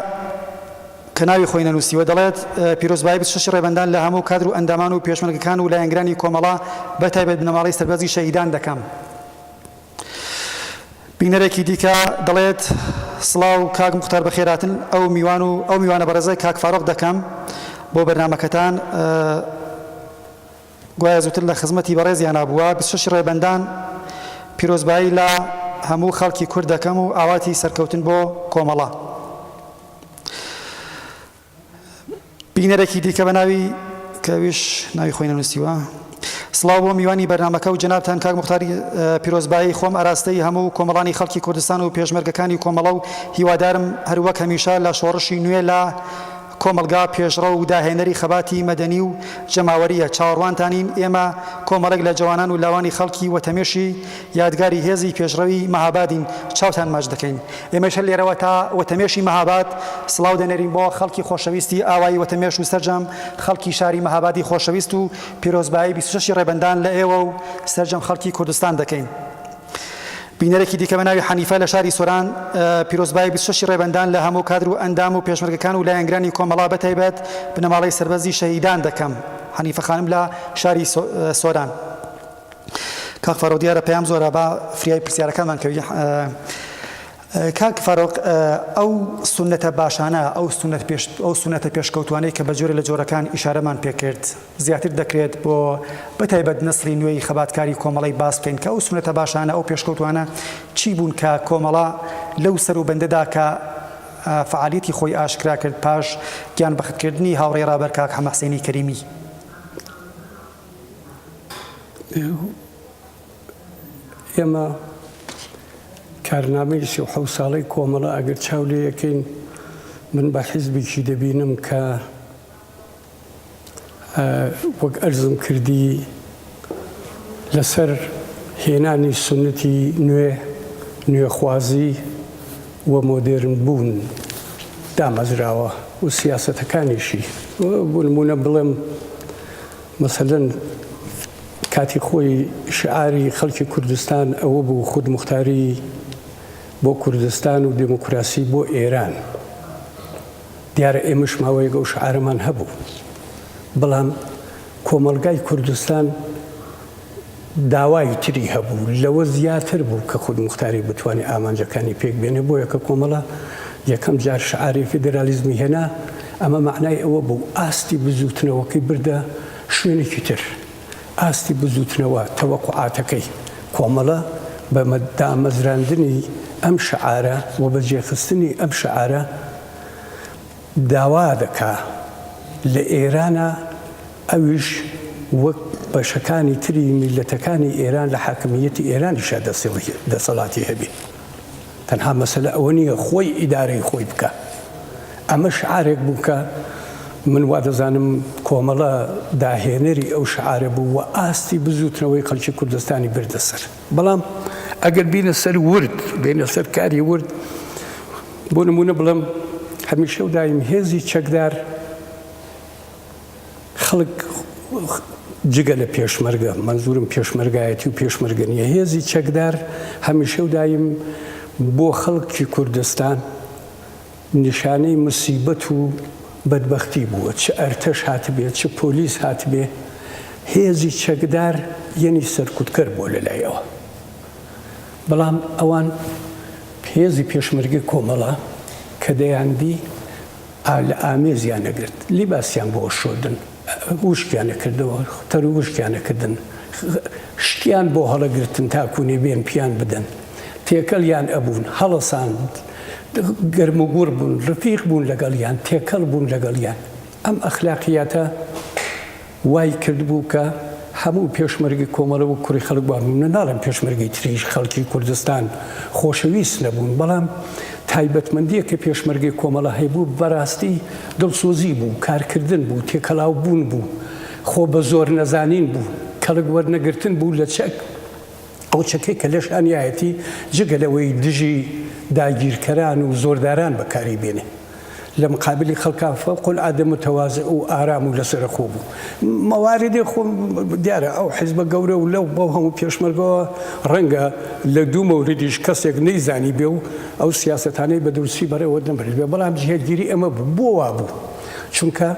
کە ناوی خۆی نەنووسیوە دەڵێت، پیرۆزبایی 26 ڕێبەندان لە هەموو کادر و ئەندامان و پێشمەرگەکان و لایەنگرانی کۆمەڵە بە تایبەت بنەماڵەی سەربەرزی شەهیدان دەکەم. بینەرێکی دیکە دەڵێت، سڵاو کاک موختار بەخێرهاتن ئەو میوان و ئەو میوانە بەڕێزە کاک فاروق دەکەم بۆ بەرنامەکەتان. گوایە زووتر لە خزمەتی بەڕێزیانا بووە. 26 ڕێبەندان پیرۆزبایی لە هەموو خەڵکی کورد دەکەم و ئاواتی سەرکەوتن بۆ کۆمەڵە. بینەرێکی دیکە بە ناوی کە ئەویش ناوی خۆی نەنووسیوە. سڵاو بۆ میوانی بەرنامەکە و جەنابتان کاک موختاری پیرۆزبایی خۆم ئاراستەی هەموو کۆمەڵانی خەڵکی کوردستان و پێشمەرگەکانی کۆمەڵە و هیوادارم هەروەک هەمیشە لە شۆڕشی نوێ لە کۆمەڵگا پێشڕەو و داهێنەری خەباتی مەدەنی و جەماوەرییە، چاوەڕوانتانین، ئێمە کۆمەڵێک لە جەوانان و لاوانی خەڵکی وەتەمێشی یادگاری هێزی پێشڕەوی مەهابادین، چاوتان ماچ دەکەین. ئێمەش هەر لێرەوە تا وەتەمێشی مەهاباد سڵاو دەنێرین بۆ خەڵکی خۆشەویستی ئاوایی وەتەمێش و سەرجەم خەڵکی شاری مەهابادی خۆشەویست و پیرۆزبایی 26 ی ڕێبەندان لە ئێوە و سەرجەم خەڵکی کوردستان دەکەین. بینەرێکی دیکە بە ناوی حەنیفە لە شاری سۆران پیرۆزبایی 26 ی ڕێبەندان لە هەموو کادر و ئەندام و پێشمەرگەکان و لایەنگرانی کۆمەڵە بە تایبەت بنەماڵەی سەربەرزی شەهیدان دەکەم. حەنیفە خانم لە شاری سۆران. کاک فاروق دیارە پەیام زۆرە با فریای پرسیارەکانمان کەوی. کاک فاروق ئەو سوننەتە باشانە ئەو سوننەت پێش ئەو سوننەتە پێشکەوتوانەی کە بە جۆرێ لە جۆرەکان ئیشارەمان پێکرد زیاتر دەکرێت بۆ بەتایبەت نەسڵی نوێی خەباتکاری کۆمەڵەی باس بکەین کە ئەو سوننەتە باشانە ئەو پێشکەوتوانە چی بوون کە کۆمەڵە لەو سەروبەندەدا کە فەعالیەتی خۆی ئاشکرا کرد پاش گیان بەختکردنی هاوڕێی ڕابەر کاک حەمە حسێنی کەریمی. ئێمە کارنامەی 37 ساڵەی کۆمەڵە ئەگەر چاو لێ یەکەین من بە حیزبێکی دەبینم کە وەک ئەرزم کردی لەسەر هێنانی سوننەتی نوێ، نوێخوازی و مۆدێرن بوون دامەزراوە. و سیاسەتەکانیشی بۆ نموونە بڵێم مەسەلەن کاتی خۆی شعاری خەڵکی کوردستان ئەوە بوو خودموختاری بۆ کوردستان و دێموکراسی بۆ ئێران. دیارە ئێمەش ماوەیەک ئەو شعارەمان هەبوو، بەڵام کۆمەڵگای کوردستان داوای تری هەبوو، لەوە زیاتر بوو کە خودموختاری بتوانێ ئامانجەکانی پێک بێنێ، بۆیە کە کۆمەڵە یەکەم جار شعاری فیدرالیزمی هێنا، ئەمە مەعنای ئەوە بوو ئاستی بزووتنەوەکەی بردە شوێنێکی تر. ئاستی بزووتنەوە تەوەقوعاتەکەی کۆمەڵە بە دامەزراندنی ئەم شعارە و بە جێخستنی ئەم شعارە داوا دەکا لە ئێرانا ئەویش وەک بەشەکانی تری میللەتەکانی ئێران لە حاکمییەتی ئێرانیشا دەسەڵاتی هەبێ. تەنها مەسەلە ئەوە نییە خۆی ئیدارەی خۆی بکا. ئەمە شعارێک بوو کە من وا دەزانم کۆمەڵە داهێنەری ئەو شعارە بوو و ئاستی بزووتنەوەی خەڵکی کوردستانی بردە سەر. بەڵام ئەگەر بینە سەر ورد، بینە سەر کاری ورد، بۆ نموونە بڵێم هەمیشە و دایم هێزی چەکدار خەڵک جگە لە پێشمەرگە، مەنزوورم پێشمەرگایەتی و پێشمەرگە نییە، هێزی چەکدار هەمیشە و دایم بۆ خەڵکی کوردستان نیشانەی مسیبەت و بەدبەختی بووە، چ ئەرتەش هاتبێ، چ پۆلیس هاتبێ، هێزی چەکدار یەنی سەرکوتکەر بووە لە لای ئەوان. بەڵام ئەوان هێزی پێشمەرگەی کۆمەڵە کە دەیاندی ئا لە ئامێزیان ئەگرت، لیباسیان بۆ ئەشۆردن، وشکیان ئەکردەوە، تەر و وشکیان ئەکردن، شتیان بۆ هەڵەگرتن تاکوو نێ بێن پیان بدەن، تێکەڵیان ئەبوون، هەڵەسان، گەرموگوڕ بوون، ڕفیق بوون لەگەڵیان، تێکەڵ بوون لەگەڵیان. ئەم ئەخلاقیاتە وای کردبوو کە هەموو پێشمەرگی کۆمەڵە وەک کوڕی خەڵک وابوون، من ناڵێم پێشمەرگەی تریش خەڵکی کوردستان خۆشەویست نەبوون، بەڵام تایبەتمەندییەک کە پێشمەرگەی کۆمەڵە هەیبوو بەڕاستی دڵسۆزی بوو، کارکردن بوو، تێکەڵاو بوون بوو، خۆ بە زۆر نەزانین بوو، کەڵک وەرنەگرتن بوو لە چەک، ئەو چەکەی کە لەشانیایەتی جگە لەوەی دژی داگیرکەران و زۆرداران بەکاری بێنێ. لە مقابلی خەڵکا فوق العادە متواضع و ئارام و لەسەرەخۆ بوو. مەواردێ خۆ دیارە ئەو حیزبە گەورە و لەو بەو هەموو پێشمەرگەوە ڕەنگە لە دوو مەوردیش کەسێک نەیزانیبێ و ئەو سیاسەتانەی بە دروستی بەڕێوە نەبردبێ، بەڵام جهەتگیری ئەمە بوو. بۆ وا بوو؟ چونکە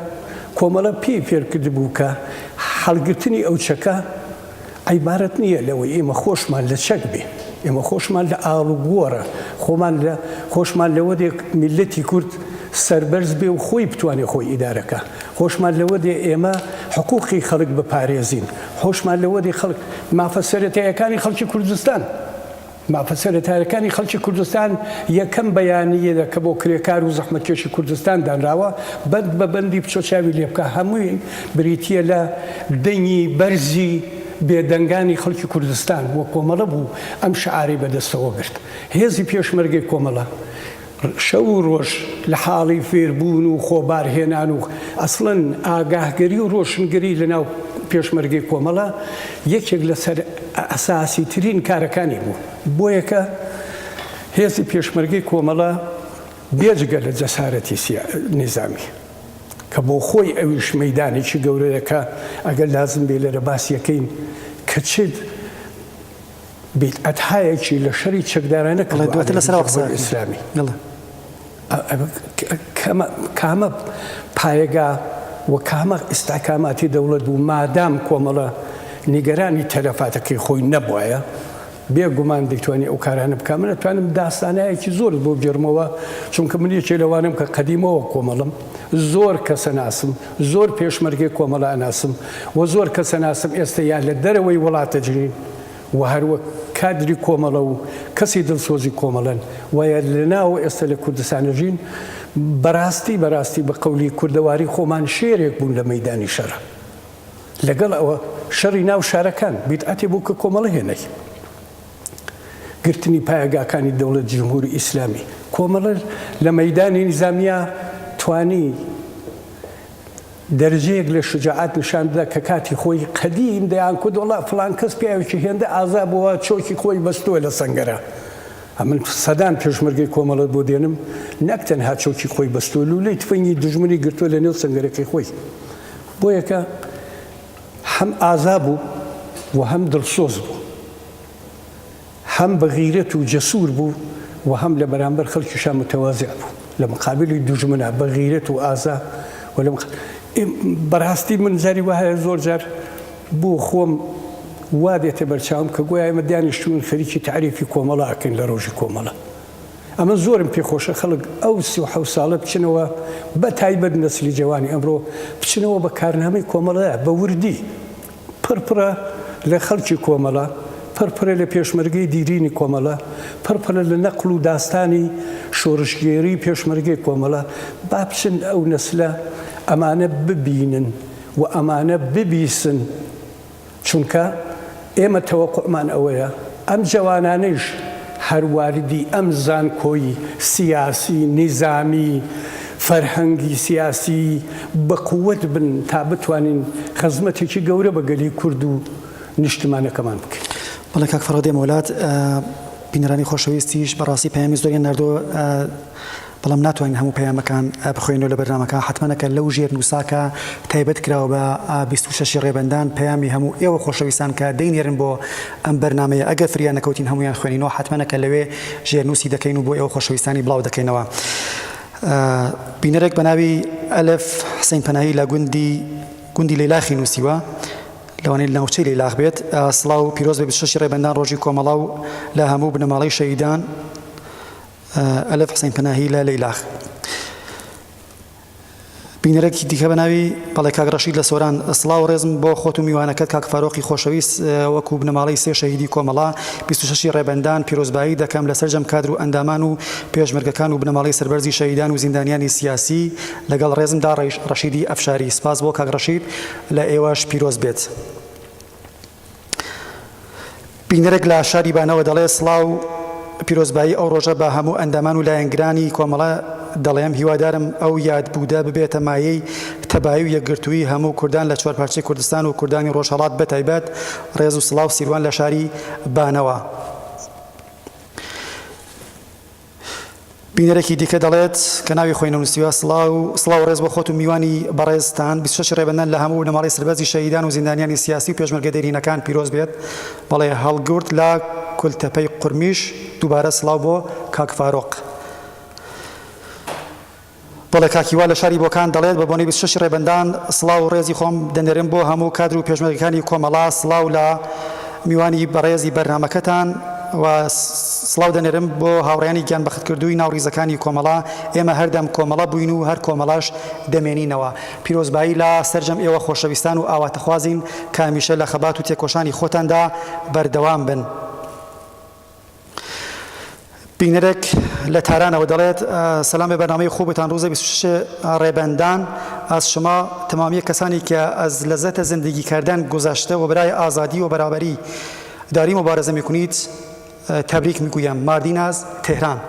کۆمەڵە پێی فێر کردبوو کە هەڵگرتنی ئەو چەکە عیبارەت نییە لەوەی ئێمە خۆشمان لە چەک بێ، ئێمە خۆشمان لە ئاڵوگۆڕە، خۆمان لە خۆشمان لەوە دێ میللەتی کورد سەربەرز بێ و خۆی بتوانێ خۆی ئیدارە کا، خۆشمان لەوە دێ ئێمە حقووقی خەڵک بپارێزین، خۆشمان لەوە دێ خەڵک مافە سەرەتایەکانی خەڵکی کوردستان. مافە سەرەتایەکانی خەڵکی کوردستان یەکەم بەیانییە کە بۆ کرێکار و زەحمەتکێشی کوردستان دانراوە، بەند بە بەندی بچۆ چاوی لێ بکە هەمووی بریتییە لە دەنگی بەرزی بێدەنگانی خەڵکی کوردستان و کۆمەڵە بوو ئەم شعارەی بەدەستەوە گرت. هێزی پێشمەرگەی کۆمەڵە شەو و ڕۆژ لە حاڵی فێربوون و خۆ بارهێنان و ئەسڵەن ئاگاهگەری و ڕۆشنگەری لە ناو پێشمەرگەی کۆمەڵە یەکێک لە سەر ئەساسی ترین کارەکانی بوو. بۆیەکە هێزی پێشمەرگەی کۆمەڵە بێجگە لە جەسارەتی نیزامی کە بۆ خۆی ئەویش مەیدانێکی گەورەیە کە ئەگەر لازم بێ لێرە باسی ئەکەین کە چ بیدعەتهایەکی لە شەری چەکدارانە بەڵێ کردووە دواتر عەلەیهی لەسەر ئەوە قسە جمهوری ئەکەین. ئیسلامی. بەڵێ. کامە پایەگا و کامە ئیستحکاماتی دەوڵەت بوو مادام کۆمەڵە نیگەرانی تەلەفاتەکەی خۆی نەبوایە بێ گومان دەیتوانی ئەو کارانە بکا من ئەتوانم داستانایەکی زۆرت بۆ بگێڕمەوە چونکە من یەکێ لەوانەم کە قەدیمەوە کۆمەڵم زۆر کەسە ناسم زۆر پێشمەرگەی کۆمەڵە ئەناسم و زۆر کەسە ناسم ئێستە یا لە دەرەوەی وڵاتە ژین و هەروەک کادری کۆمەڵە و کەسی دڵسۆزی کۆمەڵەن و یا لە ناوە ئێستە لە کوردستان ئەژین بەراستی بەراستی بە قەولی کوردەواری خۆمان شێرێک بوون لە مەیدانی شەرا لەگەڵ ئەوە شەڕی ناو شارەکان بیدعەتێ بوو کە کۆمەڵە هێنای گرتنی پایەگاکانی دەوڵەت جمهوری ئیسلامی کۆمەڵە لە مەیدانی نیزامیا توانی دەرجەیەک لە شوجاعەت نیشان بدا کە کاتی خۆی قەدیم دەیانکوت وەڵا فڵان کەس پیاوێکی هێندە ئازا بووە چۆکی خۆی بەستووە لە سەنگەرە. ئەمن سەدان پێشمەرگەی کۆمەڵەت بۆ دێنم نەک تەنها چۆکی خۆی بەستووە لوولەی تفەنگی دوژمنی گرتووە لە نێو سەنگەرەکەی خۆی. بۆیەکە هەم ئازا بوو و هەم دڵسۆز بوو. هەم بە غیرەت و جەسوور بوو و هەم لە بەرامبەر خەڵکیشا متەوازع بوو لە مقابلی دوژمنا بە غیرەت و ئازا و لە بەراستی من جاری وا هەیە زۆر جار بۆ خۆم وا دێتە بەرچاوم کە گۆیا ئێمە دانیشتووین خەریکی تەعریفی کۆمەڵە ئەکەین لە ڕۆژی کۆمەڵە. ئەمە زۆرم پێ خۆشە خەڵک ئەو 37 ساڵە بچنەوە بە تایبەت نەسلی جەوانی ئەمڕۆ بچنەوە بە کارنامەی کۆمەڵە بە وردی پڕ پڕە لە خەڵکی کۆمەڵە، پڕ پڕە لە پێشمەرگەی دیرینی کۆمەڵە، پڕ پڕە لە نەقڵ و داستانی شۆڕشگێری پێشمەرگەی کۆمەڵە، با بچن ئەو نەسلە ئەمانە ببینن و ئەمانە ببیسن، چونکە ئێمە تەوەقوعمان ئەوەیە ئەم جەوانانەیش هەر واردی ئەم زانکۆی سیاسی، نیزامی، فەرهەنگی سیاسی بە قووەت بن تا بتوانین خزمەتێکی گەورە بە گەلی کورد و نیشتمانەکەمان بکەین. بەڵێ کاک فەرهاد دێمەوە لات، بینەرانی خۆشەویستیش بەڕاستی پەیامی زۆریان ناردووە، بەڵام ناتوانین هەموو پەیامەکان بخوێنەوە لە بەرنامەکە، حەتمەنە کە لەو ژێر نووساکە تایبەت کراوە بە 26 ی ڕێبەندان پەیامی هەموو ئێوە خۆشەویستان کە دەینێرن بۆ ئەم بەرنامەیە ئەگەر فریا نەکەوتین هەموویان خوێنینەوە حەتمەنە کە لەوێ ژێرنووسی دەکەین و بۆ ئێوە خۆشەویستانی بڵاو دەکەینەوە. بینەرێک بە ناوی ئەلف حسین پەناهی لە گوندی گوندی لەیلاخی نووسیوە لەوانەیە لە ناوچەی لەیلاخ بێت سڵاو پیرۆز بێ 26 ڕێبەندان ڕۆژی کۆمەڵە و لە هەموو بنەماڵەی شەهیدان ئەلف حسین پەناهی لە لەیلاخ. بینەرێکی دیکە بە ناوی بەڵێ کاک ڕەشید لە سۆران سڵاو و ڕێزم بۆ خۆت و میوانەکەت کاک فارۆقی خۆشەویست وەکو بنەماڵەی سێ شەهیدی کۆمەڵە 26 ی ڕێبەندان پیرۆزبایی دەکەم لە سەرجەم کادر و ئەندامان و پێشمەرگەکان و بنەماڵەی سەربەرزی شەهیدان و زیندانیانی سیاسی لەگەڵ ڕێزمدا ڕەشیدی ئەفشاری سپاس بۆ کاک ڕەشید لە ئێوەش پیرۆز بێت. بینەرێک لە شاری بانەوە دەڵێ، سڵاو، پیرۆزبایی ئەو ڕۆژە بە هەموو ئەندامان و لایەنگرانی کۆمەڵە دەڵێم، هیوادارم ئەو یادبوودە ببێتە مایەی تەبایی و یەکگرتوویی هەموو کوردان لە چوارپارچەی کوردستان و کوردانی ڕۆژهەڵات بەتایبەت، ڕێز و سڵاو سیروان لە شاری بانەوە. بینەرێکی دیکە دەڵێت، کە ناوی خۆی نەنووسیوە، سڵاو سڵاو و ڕێز بۆ خۆت و میوانی بەڕێزتان، 26 ڕێبەندان لە هەموو بنەماڵەی سەربەرزی شەهیدان و زیندانیانی سیاسی و پێشمەرگە دێرینەکان پیرۆز بێت. بەڵێ هەڵگورد لە کولتەپەی قورمیش، دووبارە سڵاو بۆ کاک فارۆق. بەڵێ کاک هیوا لە شاری بۆکان دەڵێت، بە بۆنەی 26 ڕێبەندان سڵاو و ڕێزی خۆم دەنێرم بۆ هەموو کادر و پێشمەرگەکانی کۆمەڵە، سڵاو لە میوانی بەڕێزی بەرنامەکەتان و سڵاو دەنێرم بۆ هاوڕێیانی گیانبەختکردووی ناو ڕیزەکانی کۆمەڵە، ئێمە هەردەم کۆمەڵە بووین و هەر کۆمەڵەش دەمێنینەوە. پیرۆزبایی لە سەرجەم ئێوە خۆشەویستان و ئاواتەخوازین کە هەمیشە لە خەبات و تێکۆشانی خۆتاندا بەردەوام بن. بینەرێک لە تارانەوە دەڵێت، سلام به برنامه خوبتان روز 26 ڕێبەندان از شما تمامی کسانی که از لذت زندگی کردن گذشته و برای آزادی و برابری داری مبارزه میکنید تبریک میگویم ماردین از تهران.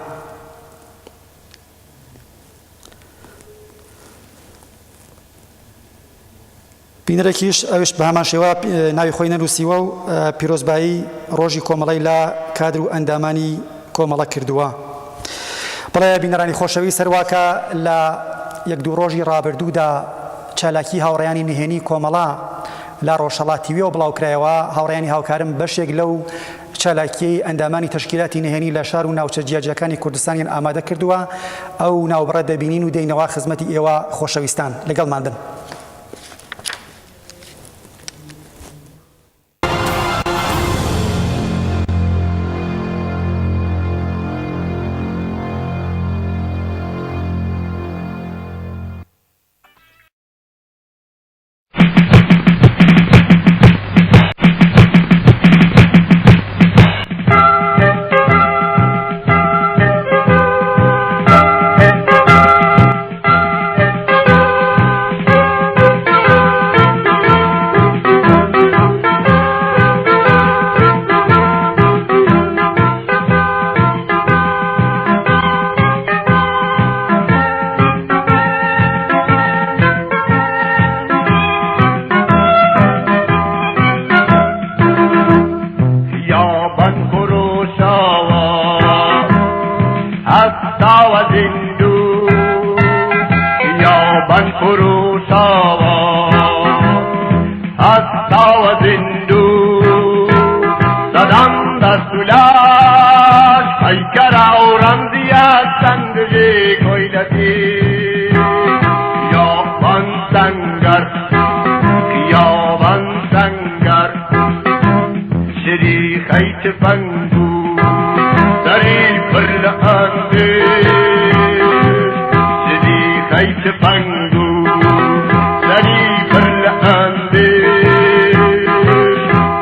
بینەرێکیش ئەویش بە هەمان شێوە ناوی خۆی نەنووسیوە و پیرۆزبایی ڕۆژی کۆمەڵەی لە کادر و ئەندامانی کۆمەڵە کردووە. بەڵێ بینەرانی خۆشەویست هەرواکە لە یەک دوو ڕۆژی ڕابردوودا چالاکی هاوڕێیانی نهێنی کۆمەڵە لە ڕۆژهەڵات تیویەوە بڵاوکرایەوە، هاوڕێیانی هاوکارم بەشێک لەو چالاکیەی ئەندامانی تەشکیلاتی نهێنی لە شار و ناوچە جیاجیاکانی کوردستانیان ئامادە کردووە، ئەو ناوبڕە دەبینین و دێینەوە خزمەتی ئێوە خۆشەویستان. لەگەڵمان بن. هەستاوە زیندوو سەدان دەست و لاش پەیکەرە و ڕەمزیە سەنگژی کۆیلەتی خیابان سەنگەر خیابان سەنگەر شریخەی تفەنگ و سەری پر لە ئەندێش شریخەی تفەنگ و سەری پر لە ئەندێش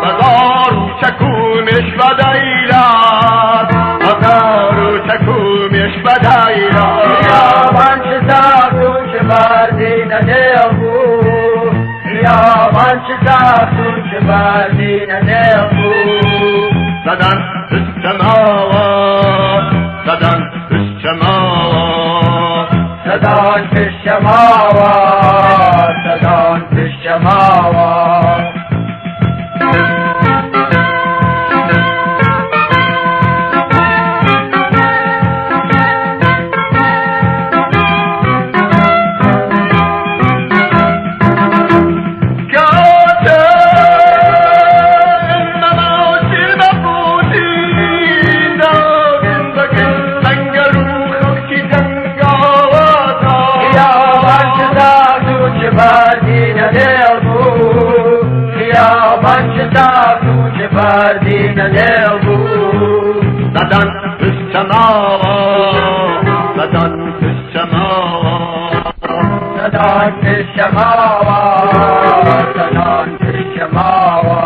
بەزار و چەک و مێش بەدەیلات بەزار و چەک و مێش بەدەیلات خیابان چ تاک و چ بەردینە دێڵ بوو خیابان چ تاک و چ بەردینە دێڵ بوو سەدان پشتەماوە سەدان پشتەماوە سەدان پشتەماوە سەدان پشتەماوە سەدان پشتەماوە سەدان پشتەماوە سەدان پشتەماوە سەدان پشتەماوە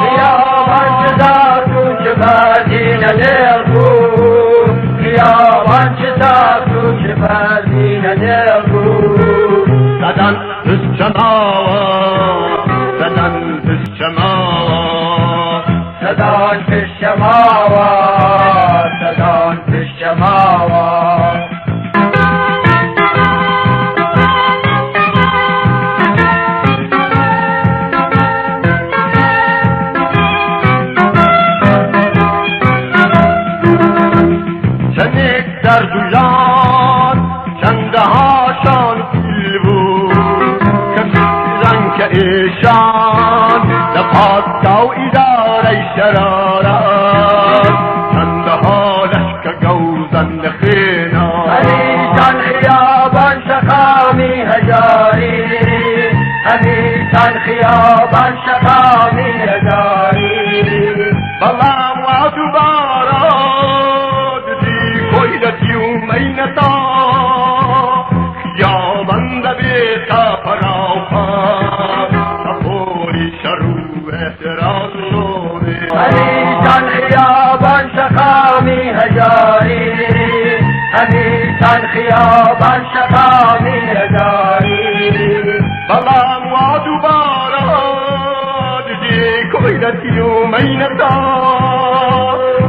خیابان چ تاک و چ بەردینە دێڵ بوو خیابان چ تاک و چ بەردینە دێڵ بوو سەدان پشتەماوە سەدان پشتەماوە سەدان پشتەماوە سەدان پشتەماوە چەندێک دەرد و ژان چەندەها شان پیل بوو کە فکرن کە ئێشان لە پادشا و ئیدارەی شەرارەت چەندەها لەشکە گەوزەن لە خوێنا هەمیسان خیابان شەقامی هەژاری هەمیسان خیابان شەقامی هەژاری بەڵام وا دووبارە دژی کۆیلەتی و مەینەتا خیابان دەبێتە پەراوپا شەپۆلی شەڕ و ئێعتراز و شۆڕش. هەمیسان خیابان شەقامی هەژاری هەمیسان خیابان شەقامی هەژاری بەڵام وا دووبارە دژی کۆیلەتی و مەینەتا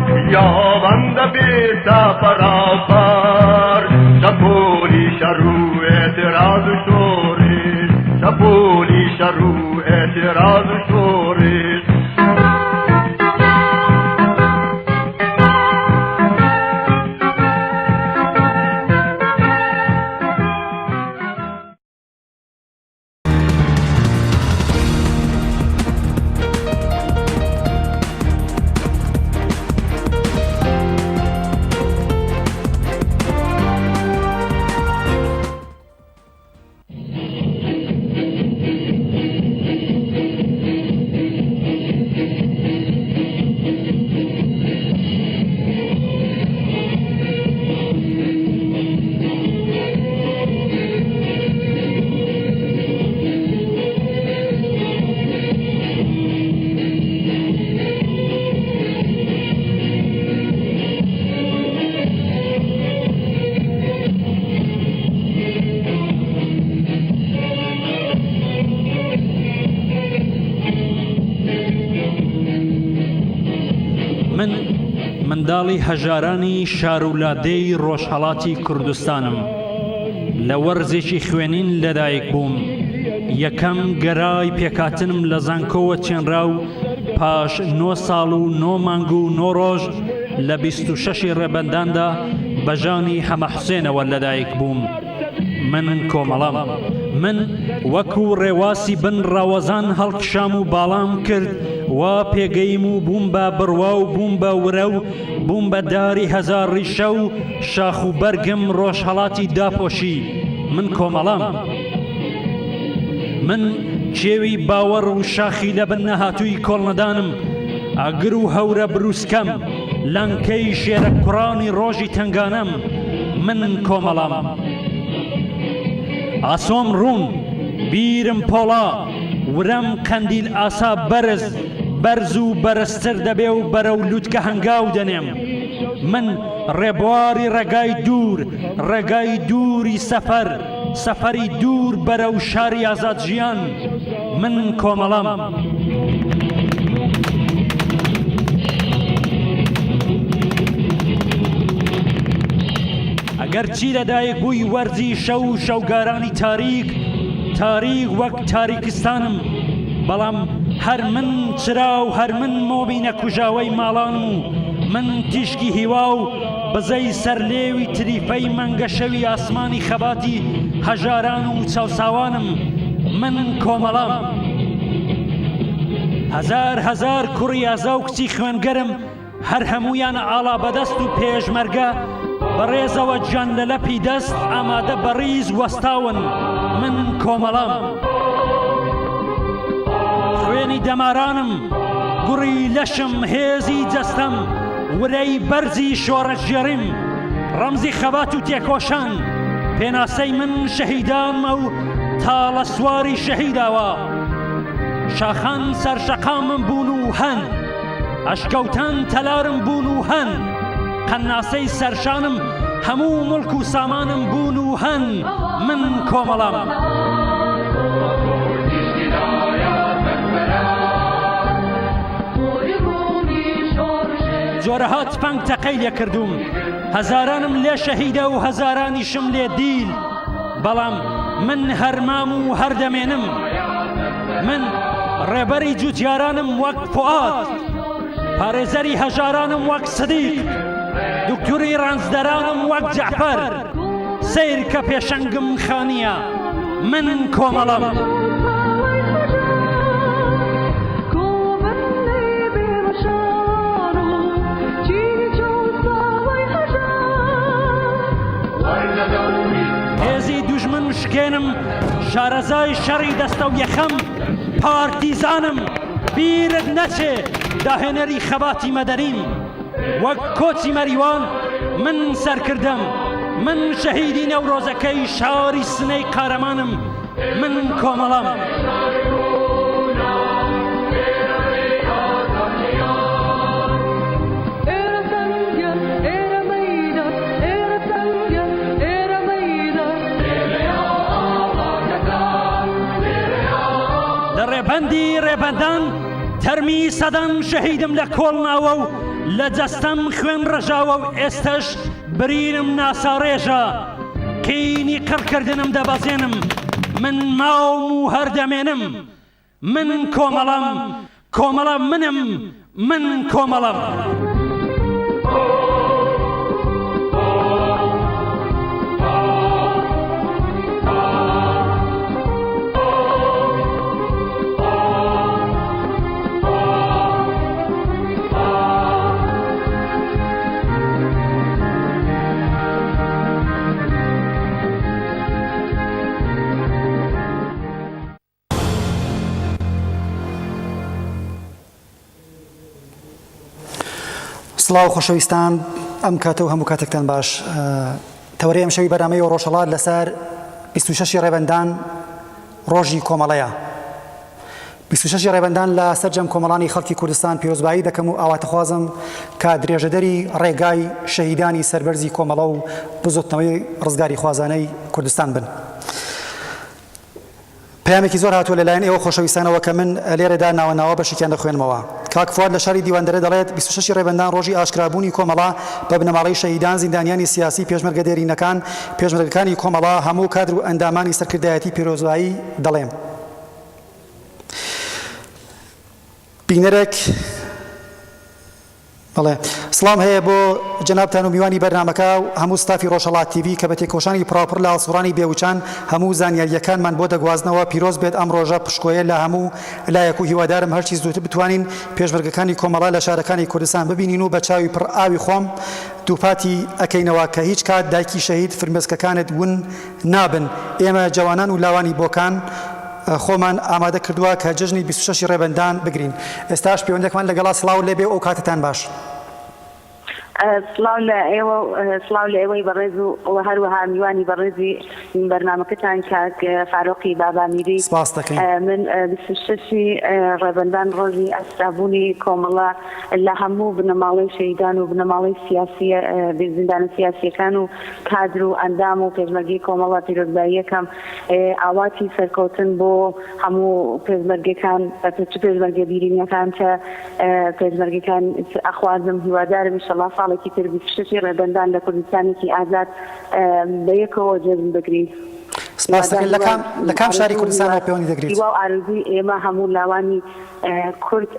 خیابان دەبێتە پەراپەر شەپۆلی شەڕ و ئێعتراز و شۆڕش شەپۆلی شەڕ و ئێعتراز و شۆڕش. من منداڵی هەژارانی شار و لادێی ڕۆژهەڵاتی کوردستانم. لە وەرزێکی خوێنین لەدایک بووم. یەکەم گەرای پێکهاتنم لە زانکۆوە چێنرا و. پاش نۆ ساڵ و نۆ مانگ و نۆ ڕۆژ لە 26 ڕێبەنداندا بە ژانی حەمە حوسێنەوە لەدایک بووم. من کۆمەڵەم. من وەکو ڕێواسی بن ڕەوەزان هەڵکشام و باڵام کرد وا پێگەیم و بووم بە بڕوا و بووم بە ورە و بووم بە داری هەزار ڕیشە و شاخ و بەرگم ڕۆژهەڵاتی داپۆشی. من کۆمەڵەم. من کێوی باوەڕ و شاخی لەبن نەهاتووی کۆڵنەدانم، ئاگر و هەورە بروسکەم، لانکەی شێرە کوڕانی ڕۆژی تەنگانەم، من کۆمەڵەم. ئاسۆم ڕوون، بیرم پۆڵا، ورەم قەندیل ئاسا بەرز، بەرز و بەرزتر دەبێ و بەرەو لوتکە هەنگاو دەنێم. من ڕێبواری ڕێگای دوور، ڕێگای دووری سەفەر، سەفەری دوور بەرەو شاری ئازاد ژیان من کۆمەڵەم. ئەگەر چی لەدایک بووی وەرزی شەو و شەوگارانی تاریک تاریک وەک تاریکستانم بەڵام هەر من چرا و هەر من مۆمی نەکوژاوەی ماڵانم و من تیشکی هیوا و بزەی سەر لێوی تریفەی مەنگەشەوی ئاسمانی خەباتی هەژاران و چەوساوانم من کۆمەڵەم. هەزار هەزار کوڕی ئازا و کچی خوێنگەرم هەر هەموویان ئاڵا بەدەست و پێشمەرگە بەڕێزەوە گیان لە لەپی دەست ئامادە بەڕیز وەستاون من کۆمەڵەم. خوێنی دەمارانم گوڕی لەشم هێزی جەستەم ورەی بەرزی شۆڕشگێڕیم، ڕەمزی خەبات و تێکۆشان، پێناسەی من شەهیدانمە و تاڵە سواری شەهیداوە. شاخان سەرشەقامم بوون و هەن، ئەشکەوتان تەلارم بوون و هەن، قەناسەی سەرشانم هەموو موڵک و سامانم بوون و هەن، من کۆمەڵەم. جۆرەها تفەنگ تەقەی لێکردووم، هەزارانم لێ شەهیدە و هەزارانیشم لێ دیل، بەڵام من هەر مام و هەر دەمێنم. من ڕێبەری جوتیارانم وەک فوئاد، پارێزەری هەژارانم وەک سدیق، دوکتوری ڕەنجدەرانم وەک جەعفەر. سەیر کە پێشەنگم خانییە، من کۆمەڵەم. هێزی دوژمن شکێنم، شارەزای شەڕی دەستەویەخەم، پارتیزانم، بیرت نەچێ داهێنەری خەباتی مەدەنیم. وەک کۆچی مەریوان من سەرکردەم، من شەهیدی نەورۆزەکەی شاری سنەی قارەمانم، من کۆمەڵەم. لە ڕێبەندی ڕێبەندان تەرمی سەدان شەهیدم لە کۆڵ ناوە و لە جەستەم خوێن ڕژاوە و ئێستەش برینم ناساڕێژە قینی قڕکردنم دەبەزێنم من ماوم و هەر دەمێنم من کۆمەڵەم کۆمەڵە منم من کۆمەڵەم. سڵاو خۆشەویستان ئەم کاتە و هەموو کاتێکتان باش تەوەرەی ئەمشەوی بەرنامەی ڕۆژهەڵات لەسەر 26 ڕێبەندان ڕۆژی کۆمەڵەیە. 26 ڕێبەندان لە سەرجەم کۆمەڵانی خەڵکی کوردستان پیرۆزبایی دەکەم و ئاواتەخوازم کە درێژەدەری ڕێگای شەهیدانی سەربەرزی کۆمەڵە و بزوتنەوەی ڕزگاریخوازانەی کوردستان بن. پەیامێکی زۆر هاتووە لەلایەن ئێوە خۆشەویستانەوە کە من لێرەدا ناوە ناوە بەشێکیان دەخوێنمەوە. کاک فواد لە شاری دیواندەرە دەڵێت، 26 ڕێبەندان ڕۆژی ئاشکرابوونی کۆمەڵە بە بنەماڵەی شەهیدان، زیندانیانی سیاسی، پێشمەرگە دێرینەکان، پێشمەرگەکانی کۆمەڵە، هەموو کادر و ئەندامانی سەرکردایەتی پیرۆزبایی دەڵێم. بینەرێک بەڵێ سڵام هەیە بۆ جەنابتان و میوانی بەرنامەکە و هەموو ستافی ڕۆژهەڵات تیڤی کە بە تێکۆشانی پڕاوپڕ لە هەڵسوڕانی بێوچان هەموو زانیارییەکانمان بۆ دەگوازنەوە پیرۆز بێت ئەم ڕۆژە پشکۆیە لە هەموو لایەک و هیوادارم هەرچی زووتر بتوانین پێشمەرگەکانی کۆمەڵە لە شارەکانی کوردستان ببینین و بە چاوی پڕ ئاوی خۆم دووپاتی ئەکەینەوە کە هیچ کات دایکی شەهید فرمێسکەکانت ون نابن ئێمە جەوانان و لاوانی بۆکان خۆمان ئامادە کردووە کە جەژنی 26 ی ڕێبەندان بگرین. ئێستاش پەیوەندیەکمان لەگەڵا سڵاو لێبێ و ئەوکاتەتان باش. سڵاو لە ئێوە و سڵاو لە ئێوەی بەڕێز و هەروەها میوانی بەڕێزی بەرنامەکەتان کاک فاروقی بابامیری. سپاست دەکەین. من 26 ی ڕێبەندان ڕۆژی ئاسرابوونی کۆمەڵە لە هەموو بنەماڵەی شەهیدان و بنەماڵەی سیاسیە زیندانە سیاسیەکان و کادر و ئەندام و پێشمەرگەی کۆمەڵە پیرۆزباییەکەم. ئاواتی سەرکەوتن بۆ هەموو پێشمەرگەکان چ پێشمەرگە بیرینەکان چ پێشمەرگەکان ئەخوازم هیوادارم ئیشەڵا ساڵێکی تر 26 ی ڕێبەندان لە کوردستانێکی ئازاد بە یەکەوە جەژن بگرین. سپاس دەکەین. لە کام لە کام شاری کوردستانەوە پەیوەندی دەگریت؟ هیوا و ئارەزووی ئێمە هەموو لاوانی کورد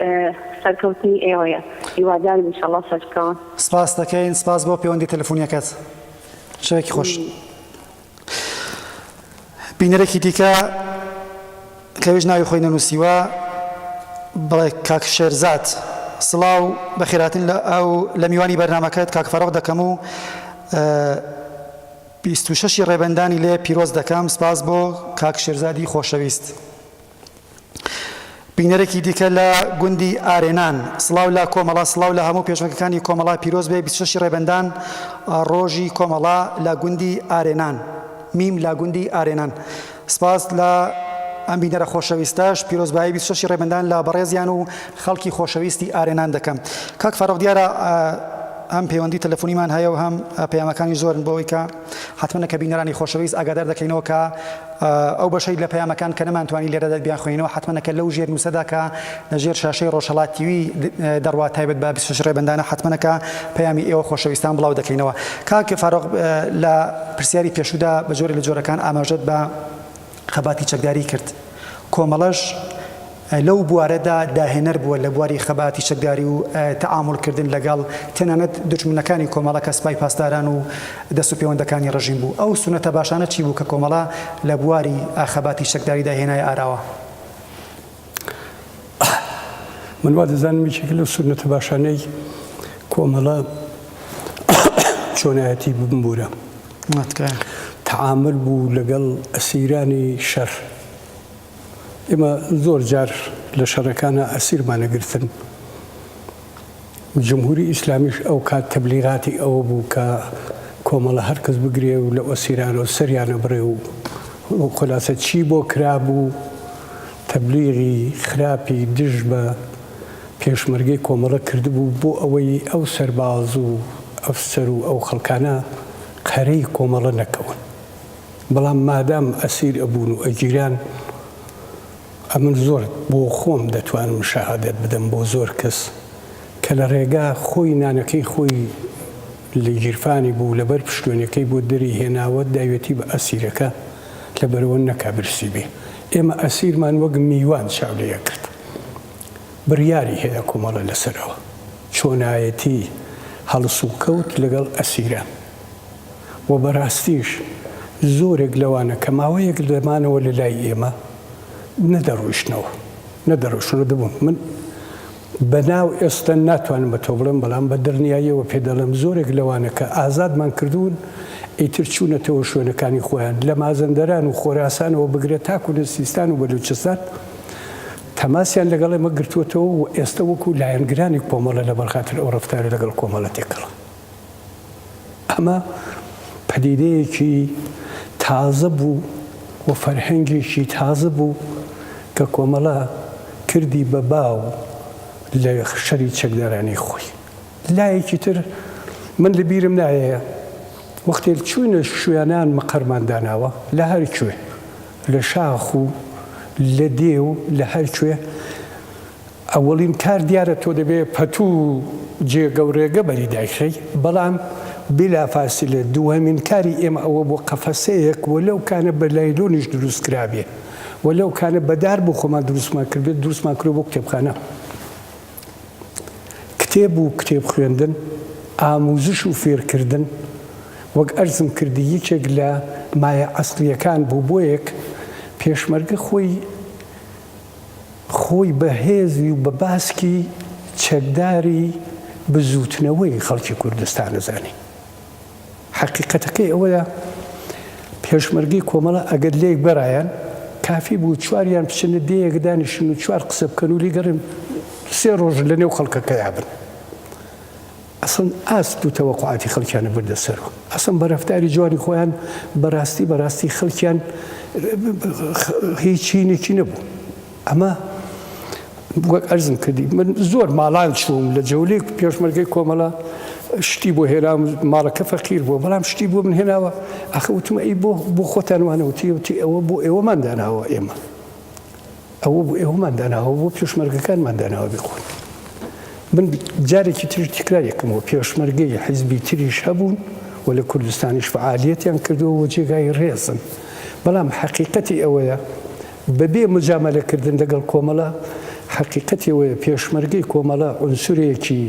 سەرکەوتنی ئێوەیە هیوادارم ئیشەڵا سەربکەون. سپاس دەکەین. سپاس بۆ پەیوەندی تەلەفونیەکەت. شەوێکی خۆش. بینەرێکی دیکە کە ئەویش ناوی خۆی نەنووسیوە بڵێ کاک شێرزاد سڵاو بەخێرهاتن لە ئەو لە میوانی بەرنامەکەت کاک فەرۆخ دەکەم و 26 ڕێبەندانی لێ پیرۆز دەکەم سپاس بۆ کاک شێرزادی خۆشەویست. بینەرێکی دیکە لە گوندی ئارێنان، سڵاو لە کۆمەڵە، سڵاو لە هەموو پێشمەرگەکانی کۆمەڵە، پیرۆز بێ 26 ڕێبەندان ڕۆژی کۆمەڵە لە گوندی ئارێنان. میم لە گوندی ئارێنان. سپاس لە ئەم بینەرە خۆشەویستەش، پیرۆزبایی 26 ڕێبەندان لە بەڕێزیان و خەڵکی خۆشەویستی ئارێنان دەکەم. کاک فاروق دیارە هەم پەیوەندی تەلەفۆنیمان هەیە و هەم پەیامەکانی زۆرن بۆ ئەوەی کە حەتمەن کە بینەرانی خۆشەویست ئاگادار دەکەینەوە کە ئەو بەشەی لە پەیامەکان کە نەمانتوانی لێرەدا بیانخوێنینەوە حەتمەن کە لەو ژێرنووسەدا کە لە ژێر شاشەی ڕۆژهەڵات تیوی دەڕوا تایبەت بە 26 ڕێبەندانە حەتمەن کە پەیامی ئێوە خۆشەویستان بڵاو دەکەینەوە. کاک فاروق لە پرسیاری پێشوودا بە جۆرێ لە جۆرەکان ئاماژەت بە خەباتی چەکداری کرد. کۆمەڵەش لەو بوارەدا داهێنەر بووە لە بواری خەباتی چەکداری و تەعاموڵ کردن لەگەڵ تەنانەت دوژمنەکانی کۆمەڵە کە سپای پاسداران و دەست و پێوەندەکانی ڕژیم بوو. ئەو سوننەتە باشانە چی بوو کە کۆمەڵە لە بواری خەباتی چەکداریدا هێنایە ئاراوە؟ من وا دەزانم یەکێک لەو سوننەتە باشانەی کۆمەڵە چۆنایەتی بمبوورە تەعامول بوو لەگەڵ ئەسیرانی شەر. ئێمە زۆر جار لە شەڕەکانا ئەسیرمان ئەگرتن. جمهوری ئیسلامیش ئەو کات تەبلیغاتی ئەوە بوو کە کۆمەڵە هەر کەس بگرێ و لەو ئەسیرانەوە سەریان ئەبڕێ و خولاسە چی بۆ کرابوو تەبلیغی خراپی دژ بە پێشمەرگەی کۆمەڵە کردبوو بۆ ئەوەی ئەو سەرباز و ئەفسەر و ئەو خەڵکانە قەرەی کۆمەڵە نەکەون. بەڵام مادام ئەسیر ئەبوون و ئەگیران ئەمن زۆر بۆ خۆم دەتوانم شەهادەت بدەم بۆ زۆر کەس کە لە ڕێگا خۆی نانەکەی خۆی لە گیرفانی بوو لەبەر پشتوێنەکەی بۆ دەری هێناوە داوێتی بە ئەسیرەکە لەبەرئەوە نەکا برسی بێ ئێمە ئەسیرمان وەک میوان چاو لێ ئەکرد بڕیاری هەیە کۆمەڵە لەسەر ئەوە چۆنایەتی هەڵسوکەوت لەگەڵ ئەسیران. وە بەراستیش زۆرێک لەوانە کە ماوەیەک دەمانەوە لە لای ئێمە نەدەڕۆیشتنەوە نەدەڕۆیشتنەوە دەبوون من بەناو ئێستا ناتوانم بە تۆ بڵێم بەڵام بە دڵنیاییەوە پێ دەڵێم زۆرێک لەوانە کە ئازادمان کردوون ئیتر چوونەتەوە شوێنەکانی خۆیان لە مازەندەران و خۆراسانەوە بگرە تاکو لە سیستان و بەلوچستان تەماسیان لەگەڵ ئێمە گرتووەتەوە و ئێستا وەکو لایەنگرانی کۆمەڵە لەبەر خاتر ئەو ڕەفتارە لەگەڵ کۆمەڵە تێکەڵن. ئەمە پەدیدەیەکی تازە بوو و فەرهەنگێکی تازە بوو کە کۆمەڵە کردی بە باو لە شەری چەکدارانی خۆی. لایەکی تر من لە بیرم نایە وەختێ چووینە شوێنان مقەرمان داناوە لە هەر کوێ لە شاخ و لە دێ و لە هەر کوێ ئەوەڵین کار دیارە تۆ دەبێ پەتوو و جێگە و رێگە بەری دایخەی، بەڵام بلا فاسلە دووهەمین کاری ئێمە ئەوە بوو قەفەسەیەک و لەو کانە بە لایلۆنیش دروست کرابێ و لەو کانە بە دار بۆ خۆمان دروستمان کردبێ دروستمان کردوە بۆ کتێبخانە. کتێب و کتێب خوێندن، ئاموزش و فێرکردن وەک ئەرزم کردی یەکێک لە مایە ئەسڵیەکان بوو بۆیەک پێشمەرگە خۆی خۆی بە هێزی و بە باسکی چەکداری بزووتنەوەی خەڵکی کوردستان ئەزانی. حەقیقەتەکەی ئەوەیە پێشمەرگەی کۆمەڵە ئەگەر لێک بەرایەن کافی بوو چواریان بچنە دێیەک دانیشن و چوار قسە بکەن و لیگەڕێن سێ ڕۆژ لە نێو خەڵکەکەیا بن. ئەسڵەن ئاست و تەوەقوعاتی خەڵکیان بردە سەرو ئەسڵەن بە رەفتاری جوانی خۆیان بەراستی بەراستی خەلکیان هیچ هینێکی نەبوو ئەمە وەک ئەرزم کردی من زۆر ماڵان چووم لە جەولێک پێشمەرگەی کۆمەڵە شتی بۆ هێنام ماڵەکە فەقیر بووە بەڵام شتی بۆ من هێناوە ئەخە وتم ئەی بۆ بۆ خۆتان وانەوتی وتی ئەوە بۆ ئێوەمان داناوە ئێمە ئەوە بۆ ئێوەمان داناوە بۆ پێشمەرگەکانمان داناوە بیخۆن. من جارێکی تریش تکراری ئەکەمەوە پێشمەرگەی حیزبی تریش هەبوون و لە کوردستانیش فەعالیەتیان کردووە و جێگای ڕێزن بەڵام حەقیقەتی ئەوەیە بەبێ مجامەلەکردن لەگەڵ کۆمەڵە حەقیقەتی ئەوەیە پێشمەرگەی کۆمەڵە عونسورێکی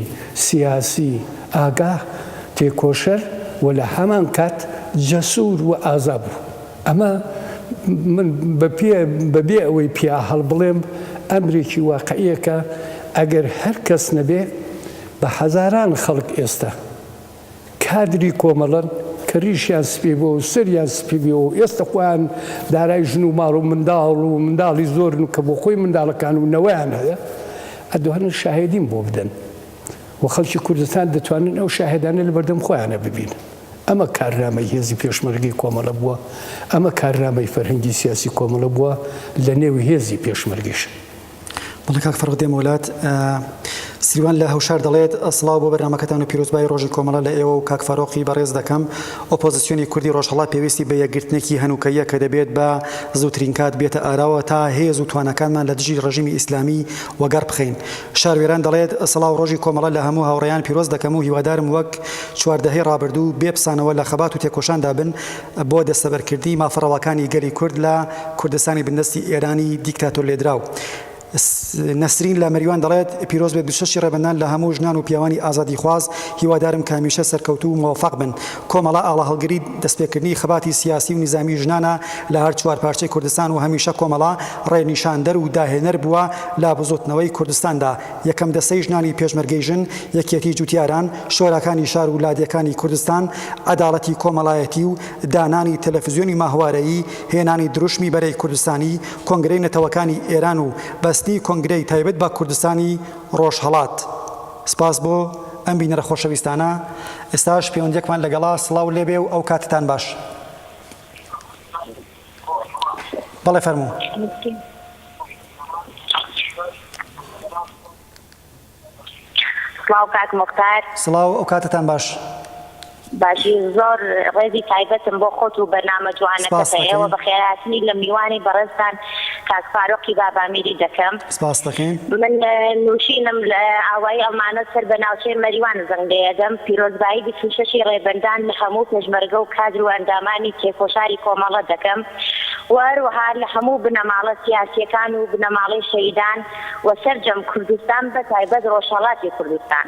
سیاسی ئاگاه تێکۆشەر و لە هەمان کات جەسور و ئازا بوو. ئەمە من بە پێ بە بێ ئەوەی پیا هەڵبڵێم ئەمرێکی واقعیە کە ئەگەر هەر کەس نەبێ بە هەزاران خەڵک ئێستا کادری کۆمەڵەن کە ریشیان سپی بووە و سەریان سپی بووە و ئێستا خۆیان دارای ژن و ماڵ و منداڵ و منداڵی زۆرن و کە بۆ خۆی منداڵەکان و نەوەیان هەیە ئەدوانن شاهێدیم بۆ بدەن و خەڵکی کوردستان دەتوانن ئەو شاهێدانە لە بەردەم خۆیانە ببینن. ئەمە کارنامەی هێزی پێشمەرگەی کۆمەڵە بووە، ئەمە کارنامەی فەرهەنگی سیاسی کۆمەڵە بووە لە نێو هێزی پێشمەرگەیش. بەڵێ کاک فەرخ دێمەوە لات. سریوان لە هەوشار دەڵێت، سڵاو بۆ بەرنامەکەتان و پیرۆزبایی ڕۆژی کۆمەڵە لە ئێوە و کاک فارۆقی بەڕێز دەکەم. ئۆپۆزسیۆنی کوردی ڕۆژهەڵات پێویستی بە یەکگرتنێکی هەنووکەییە کە دەبێت بە زووترین کات بێتە ئاراوە تا هێز و تواناکانمان لە دژی ڕژیمی ئیسلامی وەگەڕ بخەین. شار وێران دەڵێت، سڵاو ڕۆژی کۆمەڵە لە هەموو هاوڕێیان پیرۆز دەکەم و هیوادارم وەک چوار دەهەی ڕابردوو بێ پسانەوە لە خەبات و تێکۆشاندا بن بۆ دەستەبەرکردنی مافە ڕەواکانی گەلی کورد لە کوردستانی بندەستی ئێرانی دیکتاتۆرلێدراو. نەسرین لە مەریوان دەڵێت، پیرۆز بێت 26 ی ڕێبەندان لە هەموو ژنان و پیاوانی ئازادیخواز، هیوادارم کە هەمیشە سەرکەوتوو و مۆفەق بن. کۆمەڵە ئاڵاهەڵگری دەستپێکردنی خەباتی سیاسی و نیزامی ژنانە لە هەر چوار پارچەی کوردستان و هەمیشە کۆمەڵە ڕێنیشاندەر و داهێنەر بووە لە بزووتنەوەی کوردستاندا. یەکەم دەستەی ژنانی پێشمەرگەی ژن، یەکیەتی جوتیاران، شۆراکانی شار و لادێکانی کوردستان، عەداڵەتی کۆمەڵایەتی و دانانی تەلەفزیۆنی ماهوارەیی، هێنانی دروشمی بەرەی کوردستانی، کۆنگرەی نەتەوەکانی ئێران و بەستنی کۆنگرەی تایبەت بە کوردستانی ڕۆژهەڵات. سپاس بۆ ئەم بینەرە خۆشەویستانە. ئێستاش پەیوەندیەکمان لەگەڵا سڵاو لێبێ و ئەو کاتتان باش. بەڵێ فەرموو. سڵاو کاک موختار. سڵاو ئەو کاتەتان باش. باشی زۆر ڕێزی تایبەتم بۆ خۆت و بەرنامە جوانەکەت هەیە وە بەخێرهاتنی لە میوانی بەڕێزتان کاک فاروقی بابامیری دەکەم. سپاست دەکەین. من نوشینم لە ئاوایی ئەڵمانە سەر بە ناوچەی مەریوان زەنگ لێئەدەم پیرۆزبایی 26 ی ڕێبەندان لە هەموو پێشمەرگە و کادر و ئەندامانی تێکۆشاری کۆمەڵە دەکەم و هەروەها لە هەموو بنەماڵە سیاسیەکان و بنەماڵەی شەهیدان و سەرجەم کوردستان بە تایبەت ڕۆژهەڵاتی کوردستان.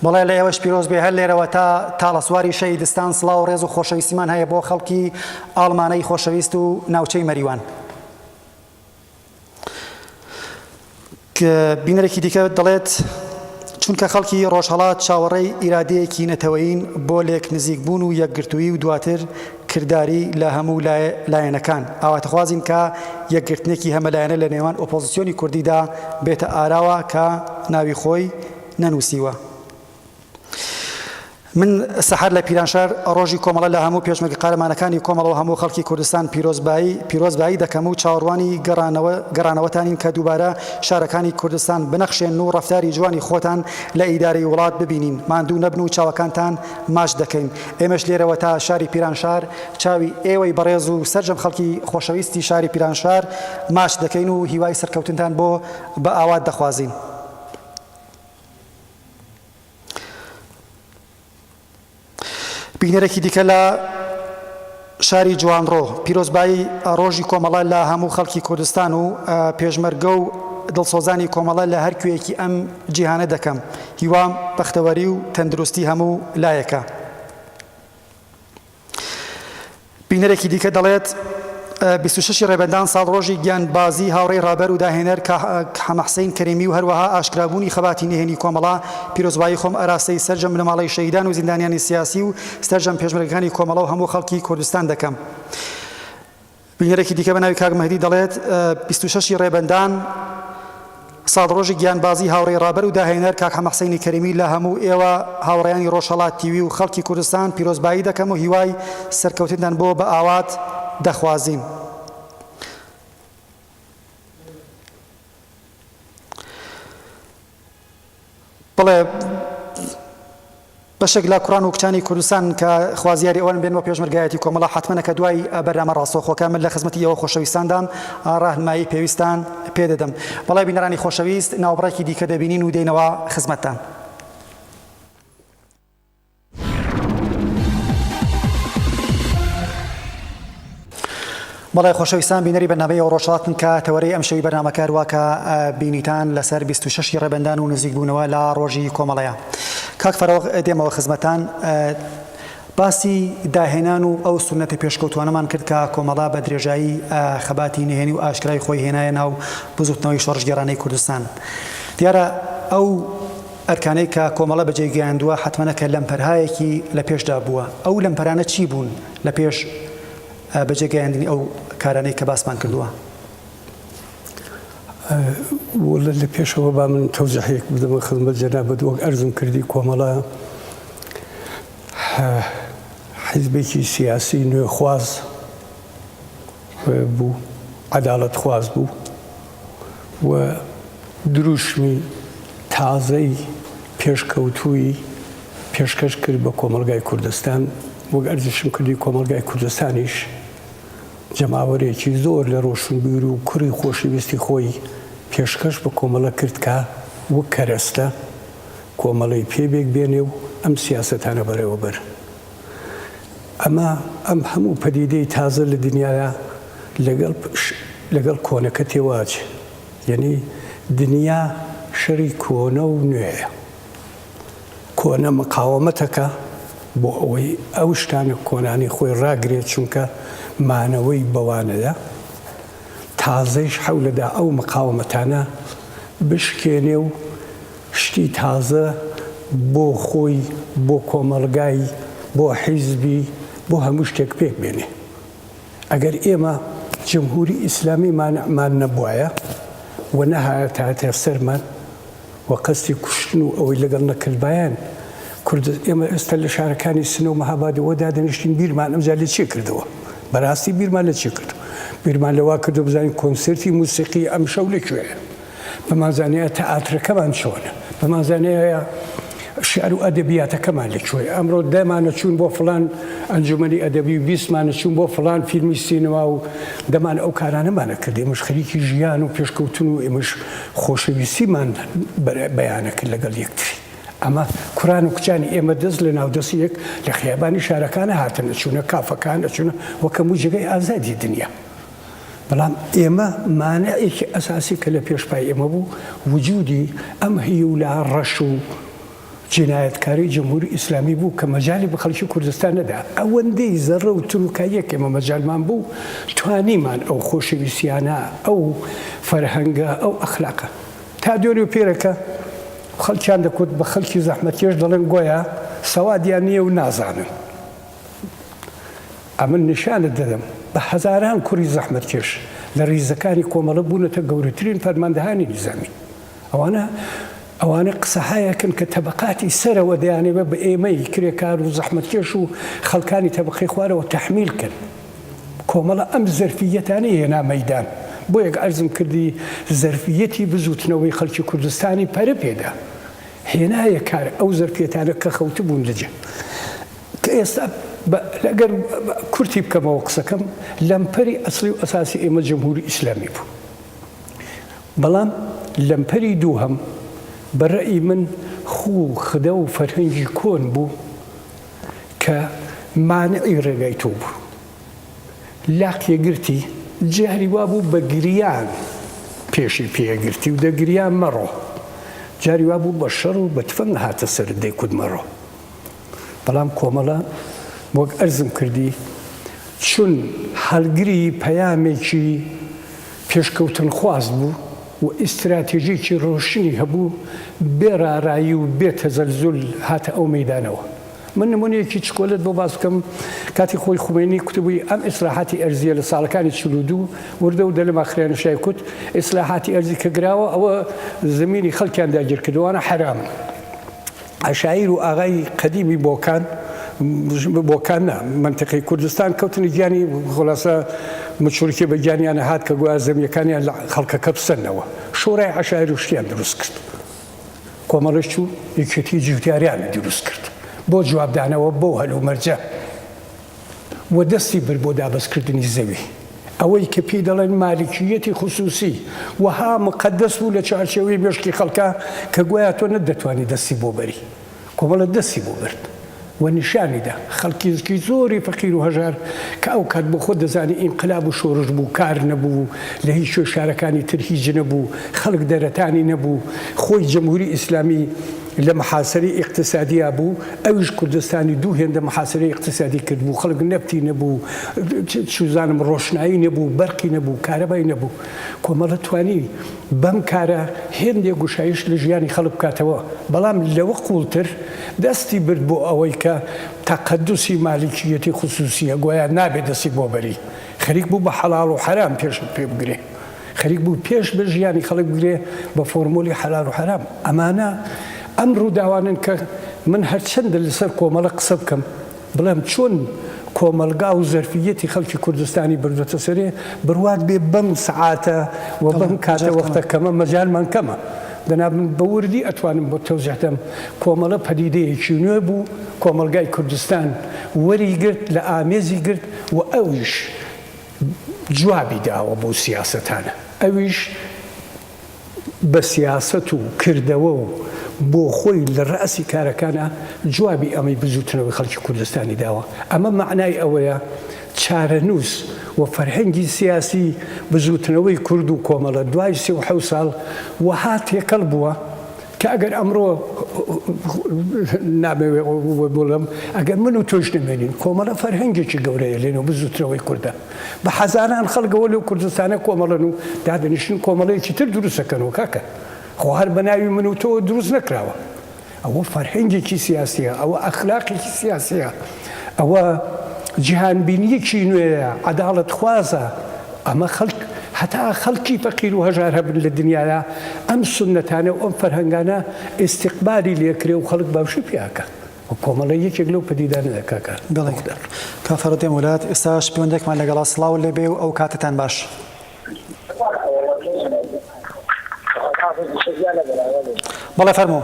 بەڵێ لە ئێوەش پیرۆز بێ هەر لێرەوە تا تاڵەسواری شەهیدستان سڵاو و ڕێز و خۆشەویستیمان هەیە بۆ خەڵکی ئاڵمانەی خۆشەویست و ناوچەی مەریوان. بینەرێکی دیکە دەڵێت چونکە خەڵکی ڕۆژهەڵات چاوەڕێی ئیرادەیەکی نەتەوەیین بۆ لێک نزیکبوون و یەکگرتوویی و دواتر کرداری لە هەموو لایەنەکان ئاواتەخوازین کە یەکگرتنێکی هەمەلایەنە لە نێوان ئۆپۆزسیۆنی کوردیدا بێتە ئاراوە کە ناوی خۆی نەنووسیوە. من سەحەر لە پیرانشار ڕۆژی کۆمەڵە لە هەموو پێشمەرگە قارەمانەکانی کۆمەڵە و هەموو خەڵکی کوردستان پیرۆزبایی پیرۆزبایی دەکەم و چاوەڕوانی گەڕانەوە گەڕانەوەتانین کە دووبارە شارەکانی کوردستان بنەخشێنن و ڕەفتاری جوانی خۆتان لە ئیدارەی وڵات ببینین ماندوو نەبن و چاوەکانتان ماچ دەکەین ئێمەش لێرەوە تا شاری پیرانشار چاوی ئێوەی بەڕێز و سەرجەم خەڵکی خۆشەویستی شاری پیرانشار ماچ دەکەین و هیوای سەرکەوتنتان بۆ بە ئاوات دەخوازین. بینەرێکی دیکە لە شاری جوانڕۆ پیرۆزبایی ڕۆژی کۆمەڵە لە هەموو خەڵکی کوردستان و پێشمەرگە و دڵسۆزانی کۆمەڵە لە هەر کوێیەکی ئەم جیهانە دەکەم. هیوام بەختەوەری و تەندروستی هەموو لایەکە. بینەرێکی دیکە دەڵێت، 26 ی ڕێبەندان ساڵڕۆژی گیانبازی هاوڕێی ڕابەر و داهێنەر کاک حەمەحسین کەریمی و هەروەها ئاشکرابوونی خەباتی نهێنی کۆمەڵە، پیرۆزبایی خۆم ئاراستەی سەرجەم بنەماڵەی شەهیدان و زیندانیانی سیاسی و سەرجەم پێشمەرگەکانی کۆمەڵە و هەموو خەڵکی کوردستان دەکەم. بینەرێکی دیکە بە ناوی کاک مەهدی دەڵێت، 26 ی ڕێبەندان ساڵڕۆژی گیانبازی هاوڕێی ڕابەر و داهێنەر کاک حەمەحسەینی کەریمی لە هەموو ئێوە هاوڕێیانی ڕۆژهەڵات تیوی و خەڵکی کوردستان پیرۆزبایی دەکەم و هیوای سەرکەوتنتان بۆ بە ئاوات دەخوازین. بەڵێ بەشێک لە کوڕان و کچانی کوردستان کە خوازیاری ئەوەن بێن بۆ پێشمەرگایەتی کۆمەڵە حەتمەنە کە دوای بەرنامە ڕاستەوخۆکە من لە خزمەتی ئێوە خۆشەویستاندام ڕاهنمایی پێویستان پێ دەدەم. بەڵێ بینەرانی خۆشەویست ناوبڕێکی دیکە دەبینین و دێینەوە خزمەتتان. بەڵێ خۆشەویستان بینەری بەرنامەی ئەو ڕۆژهەڵاتن کە تەوەرەی ئەمشەوی بەرنامەکە هەروا کە بینیتان لەسەر 26 ی ڕێبەندان و نزیک بوونەوە لە ڕۆژی کۆمەڵەیە. کاک فەرۆغ دێمەوە خزمەتان باسی داهێنان و ئەو سوننەتە پێشکەوتوانەمان کرد کە کۆمەڵە بە درێژایی خەباتی نهێنی و ئاشکرای خۆی هێنایە ناو بزوتنەوەی شۆڕشگێڕانەی کوردستان. دیارە ئەو ئەرکانەی کە کۆمەڵە بەجێی گەیاندووە حەتمەنە کە لەمپەرهایەکی لە پێشدا بووە. ئەو لەمپەرانە چی بوون لە پێش بەجێ گەیاندنی ئەو کارانەی کە باسمان کردووە؟ وەڵا لە پێشەوە با من تەوزیحێک بدەمە خزمەت جەنابت وەک ئەرزم کردی کۆمەڵە حیزبێکی سیاسی نوێخواز بوو، عەداڵەتخواز بوو و دروشمی تازەی پێشکەوتووی پێشکەش کرد بە کۆمەڵگای کوردستان، وەک ئەرزشم کردی کۆمەڵگای کوردستانیش جەماوەرێکی زۆر لە ڕۆشنبیر و کوڕی خۆشەویستی خۆی پێشکەش بە کۆمەڵە کرد کە وەک کەرەستە کۆمەڵەی پێ بێک بێنێ و ئەم سیاسەتانە بەڕێوە بەرن. ئەمە ئەم هەموو پەدیدەی تازە لە دنیایا لەگەڵ لەگەڵ کۆنەکە تێواچێ. یەنی دنیا شەری کۆنە و نوێیە. کۆنە مقاوەمەتەکە بۆ ئەوەی ئەو شتانە کۆنانەی خۆی ڕاگرێت چونکە مانەوەی بەوانەیە. تازەیش حەولەدا ئەو مقاوەمەتانە بشکێنێ و شتی تازە بۆ خۆی، بۆ کۆمەڵگای، بۆ حیزبی، بۆ هەموو شتێک پێک بێنێ. ئەگەر ئێمە جمهوری ئیسلامی مانعمان نەبوایە و نەهاتایەتە سەرمان و قەستی کوشتن و ئەوەی لەگەڵ نەکردبایان، کورد ئێمە ئێستا لە شارەکانی سنە و مەهابادەوە دادەنیشتین بیرمان ئەمجا لە چێ کردەوە؟ بەراستی بیرمان لە چێ کردەوە؟ بیرمان لەوە کردەوە بزانین کۆنسێرتی موسیقی ئەمشەو لە کوێیە؟ بمانزانیایە تئاترەکەمان چۆنە، بمانزانیایە شیعر و ئەدەبیاتەکەمان لە کوێیە، ئەمڕۆ دەمانە چوون بۆ فڵان ئەنجومەنی ئەدەبی و بیستمانە چوون بۆ فڵان فیلمی سینەما و دەمان ئەو کارانەمانە کرد، ئێمەش خەریکی ژیان و پێشکەوتن و ئێمەش خۆشەویستیمان بەیانە کرد لەگەڵ یەکتری. ئەمە کوڕان و کچانی ئێمە دەست لە ناو دەستی یەک لە خیابانی شارەکانە هاتن ئەچوونە کافەکان ئەچوونە وەک هەموو جێگای ئازادی دنیا. بەڵام ئێمە مانعێکی ئەساسی کە لە پێش پای ئێمە بوو وجودی ئەم هیولا ڕەش و جینایەتکارەی جمهوری ئیسلامی بوو کە مەجالی بە خەڵکی کوردستان نەدا ئەوەندەی زەڕە و تروکاییەک ئێمە مەجالمان بوو توانیمان ئەو خۆشەویستیانە ئەو فەرهەنگە ئەو ئەخلاقە تا دوێنێ و پێرەکە خەڵکیان دەکوت بە خەڵکی زەحمەتکێش دەڵێن گۆیا سەوادیان نییە و نازانن. ئەمن نیشانت دەدەم بە هەزاران کوڕی زەحمەتکێش لە ڕیزەکانی کۆمەڵە بوونەتە گەورەترین فەرماندەهانی نیزامی. ئەوانە ئەوانە قسەهایەکن کە تەبەقاتی سەرەوە دەیانەوێ بە ئێمەی کرێکار و زەحمەتکێش و خەڵکانی تەبەقەی خوارەوە تەحمیل کەن. کۆمەڵە ئەم زەرفییەتانەی هێنا مەیدان. بۆیەک عەرزم کردی زەرفییەتی بزووتنەوەی خەڵکی کوردستانی پەرە پێدا. هێنایە کار ئەو زەرفییەتانە کە خەوتبوون لە جێ. کە ئێستا ئەگەر کورتی بکەمەوە قسەکەم، لەمپەری ئەسڵی و ئەساسی ئێمە جمهوری ئیسلامی بوو. بەڵام لەمپەری دووهەم بە رەئی من خوو و خدە و فەرهەنگی کۆن بوو کە مانعی رێگای تۆ بوو. لاقیە گرتی، جاری وا بوو بە گریان پێشی پێ گرتی و دەگریا مەڕۆ. جاری وا بوو بە شەڕ و بە تفەنگ هاتە سەرت دەیکوت مەڕۆ. بەڵام کۆمەڵە وەک ئەرزم کردی چون هەڵگری پەیامێکی پێشکەوتنخواز بوو و ئیستراتێژیی ڕۆشنی هەبوو، بێ ڕارایی و بێ تەزەلزول هاتە ئەو مەیدانەوە. من نموونەیەکی چکۆلەت بۆ باس بکەم، کاتی خۆی خومەینی کوتبووی ئەم ئیسلاحاتی ئەرزییە لە ساڵەکانی 42 وردە وردە لە ماخریانە شای کوت ئیسلاحاتی ئەرزی کە گراوە ئەوە زمینی خەڵکیان داگیر کردووە ئەوانە حەرامن. عەشایر و ئاغای قەدیمی بۆکان، بۆکان نا، مەنتیقەی کوردستان کەوتنە گیانی خولاسە مچورکێ بە گیانیانە هات کە گویا زەمیەکانیان لە خەڵکەکە بسەننەوە. شۆرای عەشایر و شتیان دروست کرد. کۆمەڵەش چوو یەکێتی جوتیاریانی دروست کرد بۆ جوابدانەوە بەو هەلومەرجە. و دەستی برد بۆ دابەزکردنی زەوی. ئەوەی کە پێی دەڵێن مالکییەتی خسووسی وەها موقەدەس بوو لە چوارچێوەی مێشکی خەڵکا کە گۆیا تۆ نەتدەتوانی دەستی بۆ بەری. کۆمەڵە دەستی بۆ برد و نیشانی دا. خەڵکیزکی زۆری فەقیر و هەژار کە ئەو کات بۆ خۆت دەزانی ئینقلاب و شۆرش بوو، کار نەبوو، لە هیچ کوێ شارەکانی تر هیچ نەبوو، خەڵک دەرەتانی نەبوو، خۆی جەمهووری ئیسلامی، لە محاسرەی ئیقتسادیا بوو، ئەویش کوردستانی دوو هێندە محاسرەی ئیقتسادی کردبوو، خەڵک نەفتی نەبوو، چوزانم ڕۆشنایی نەبوو، بەرقی نەبوو، کارەبای نەبوو. کۆمەڵە توانی بەم کارە هێندێک گوشایش لە ژیانی خەڵک بکاتەوە، بەڵام لەوە قووڵتر دەستی برد بۆ ئەوەی کە تەقەدوسی مالکییەتی خسووسییە، گۆیا نابێ دەستی بۆ بەری. خەریک بوو بە حەڵاڵ و حەرام پێشت پێ بگرێ. خەریک بوو پێش بە ژیانی خەڵک بگرێ بە فۆرمۆلی حەلال و حەرام. ئەمانە ئەم ڕووداوانەن کە من هەرچەندە لەسەر کۆمەڵە قسە بکەم بڵێم چۆن کۆمەڵگا و زەرفییەتی خەڵکی کوردستانی بردۆتە سەرێ، بڕوات بێ بەم سەعاتە و بەم کاتە وەختە کەمە مەجالمان کەمە. دەنا من بە وردی ئەتوانم بۆت تەوزیح دەم کۆمەڵە پەدیدەیەکی نوێ بوو، کۆمەڵگای کوردستان وەری گرت، لە ئامێزی گرت و ئەویش جوابی داوە بەو سیاسەتانە ئەویش بە سیاسەت و کردەوە و بۆ خۆی لە ڕەئسی کارەکانا جوابی ئەمەی بزووتنەوەی خەڵکی کوردستانی داوە ئەمە مەعنای ئەوەیە چارەنووس و فەرهەنگی سیاسی بزووتنەوەی کورد و کۆمەڵە دوای 37 ساڵ وەها تێکەڵ بووە کە ئەگەر ئەمڕۆ نامەوێ بڵێم ئەگەر من و تۆش نەمێنین کۆمەڵە فەرهەنگێکی گەورەیە لێنەوە بزوتنەوەی کوردە بە هەزاران خەڵکەوە لەو کوردستانە کۆمەڵەن و دادەنیشن کۆمەڵەیەکی تر دروستەکەنەوە کاکە خۆ هەر بە ناوی من و تۆ دروست نەکراوە ئەوە فەرهەنگێکی سیاسیە ئەوە ئەخلاقێکی سیاسیە ئەوە جیهانبینییەکی نوێیە، عەداڵەتخوازە، ئەمە خەڵک هەتا خەڵکی فەقیر و هەژار هەبن لە دنیایا ئەم سوننەتانە و ئەم فەرهەنگانە ئیستیقبالی لێکرێ و خەڵک باوشی پێ ئەکا و کۆمەڵە یەکێک لەو پەدیدانەیە کاکە بەڵێ موختار. کاک فەرهاد مولاد ئێستاش پەیوەندێکمان لەگەڵە سڵاوت لێ بێ و ئەو کاتەتان باش. بەڵێ فەرموو.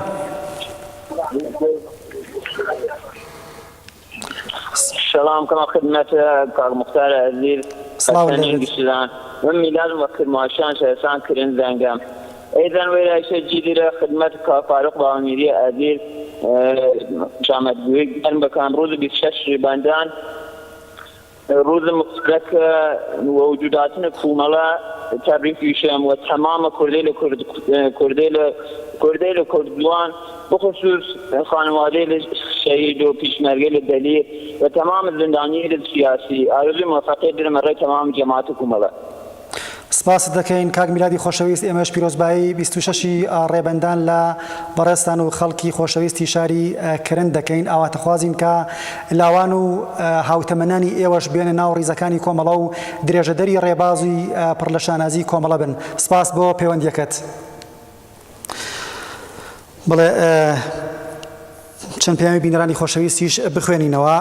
سلام کەمە خدمەت کاک مختار عزیز سڵاو حەسەنین لێبێت. گشتدان من میلاد وە کرماشان شهرستان کرن زەنگەم ئەیضا وێرایشە جیدرە خدمەت کاک فاروق باوەمیری عزیز خوشامد گوی گەرم بکەم روز 26 ریبەندان روز مبارک وە وجود هاتن کومەڵە تەبریک ئویشم وە تەمام کوردەیل کورد کوردەیل کوردەیل کوردزوان بخسوس خانوادەیل شەهید و پیشمەرگەیل دەلیر و تەمام زندانیەیل سیاسی ئارزوی موفەقیەت درم ئەڕای تەمام جەماعەت کومەڵە. سپاست دەکەین کاک میلادی خۆشەویست ئێمەش پیرۆزبایی 26 ی ڕێبەندان لە بەڕێزتان و خەڵکی خۆشەویستی شاری کرند دەکەین ئاواتەخوازین کە لاوان و هاوتەمەنانی ئێوەش بێنە ناو ڕیزەکانی کۆمەڵە و درێژەدەری ڕێبازی پڕ لە شانازی کۆمەڵە بن سپاس بۆ پەیوەندیەکەت. بەڵێ چەند پەیامی بینەرانی خۆشەویستیش بخوێنینەوە.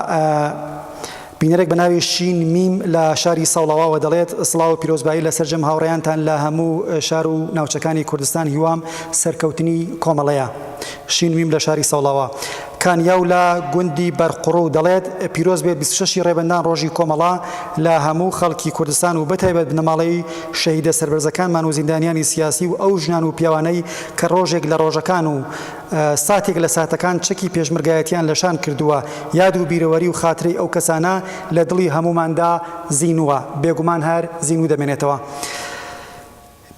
بینەرێک بە ناوی شین میم لە شاری سەوڵاواوە دەڵێت سڵاو و پیرۆزبایی لە سەرجەم هاوڕێیانتان لە هەموو شار و ناوچەکانی کوردستان هیوام سەرکەوتنی کۆمەڵەیە. شین میم لە شاری سەوڵاوا. کانیاو لە گوندی بەرقوڕو دەڵێت پیرۆز بێت 26 ی ڕێبەندان ڕۆژی کۆمەڵە لە هەموو خەڵکی کوردستان و بەتایبەت بنەماڵەی شەهیدە سەربەرزەکانمان و زیندانیانی سیاسی و ئەو ژنان و پیاوانەی کە ڕۆژێک لە ڕۆژەکان و ساتێک لە ساتەکان چەکی پێشمەرگایەتیان لە شان کردووە، یاد و بیرەوەری و خاترەی ئەو کەسانە لە دڵی هەمووماندا زینووە، بێگومان هەر زینوو دەمێنێتەوە.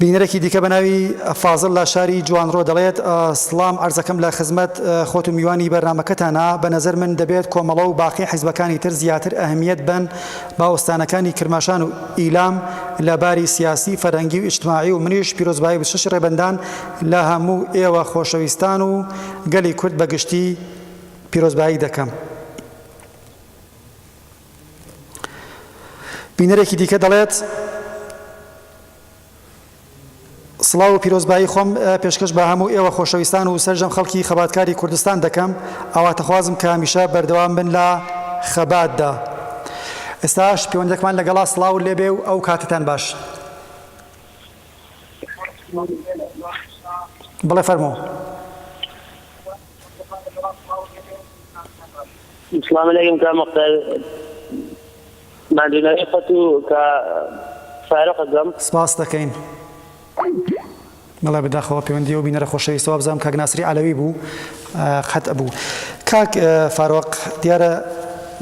بینەرێکی دیکە بە ناوی فازڵ لە شاری جوانڕۆ دەڵێت، سڵام عەرزەکەم لە خزمەت خۆت و میوانی بەرنامەکەتانا، بە نەزەر من دەبێت کۆمەڵە و باقی حیزبەکانی تر زیاتر ئەهمیەت بەن بە ئوستانەکانی کرماشان و ئیلام لە باری سیاسی، فەرهەنگی و ئیجتماعی و منیش پیرۆزبایی 26 ڕێبەندان لە هەموو ئێوە خۆشەویستان و گەلی کورد بە گشتی پیرۆزبایی دەکەم. بینەرێکی دیکە دەڵێت، سڵاو و پیرۆزبایی خۆم پێشکەش بە هەموو ئێوە خۆشەویستان و سەرجەم خەڵکی خەباتکاری کوردستان دەکەم، ئاواتەخوازم کە هەمیشە بەردەوام بن لە خەباتدا. ئێستاش پەیوەندیەکمان لەگەڵا سڵاوت لێبێ و ئەو کاتەتان باش. بڵێ فەرموو. سڵام علیکم کاک موختار ماندوونەوەی خۆت و کا فاروق ئەکەم. سپاست دەکەین. بەڵێ بەداخەوە پەیوەندی ئەو بینەرە خۆشەویستە وابزانم کاک ناسری عەلەوی بوو قەت ئەبوو. کاک فاروق دیارە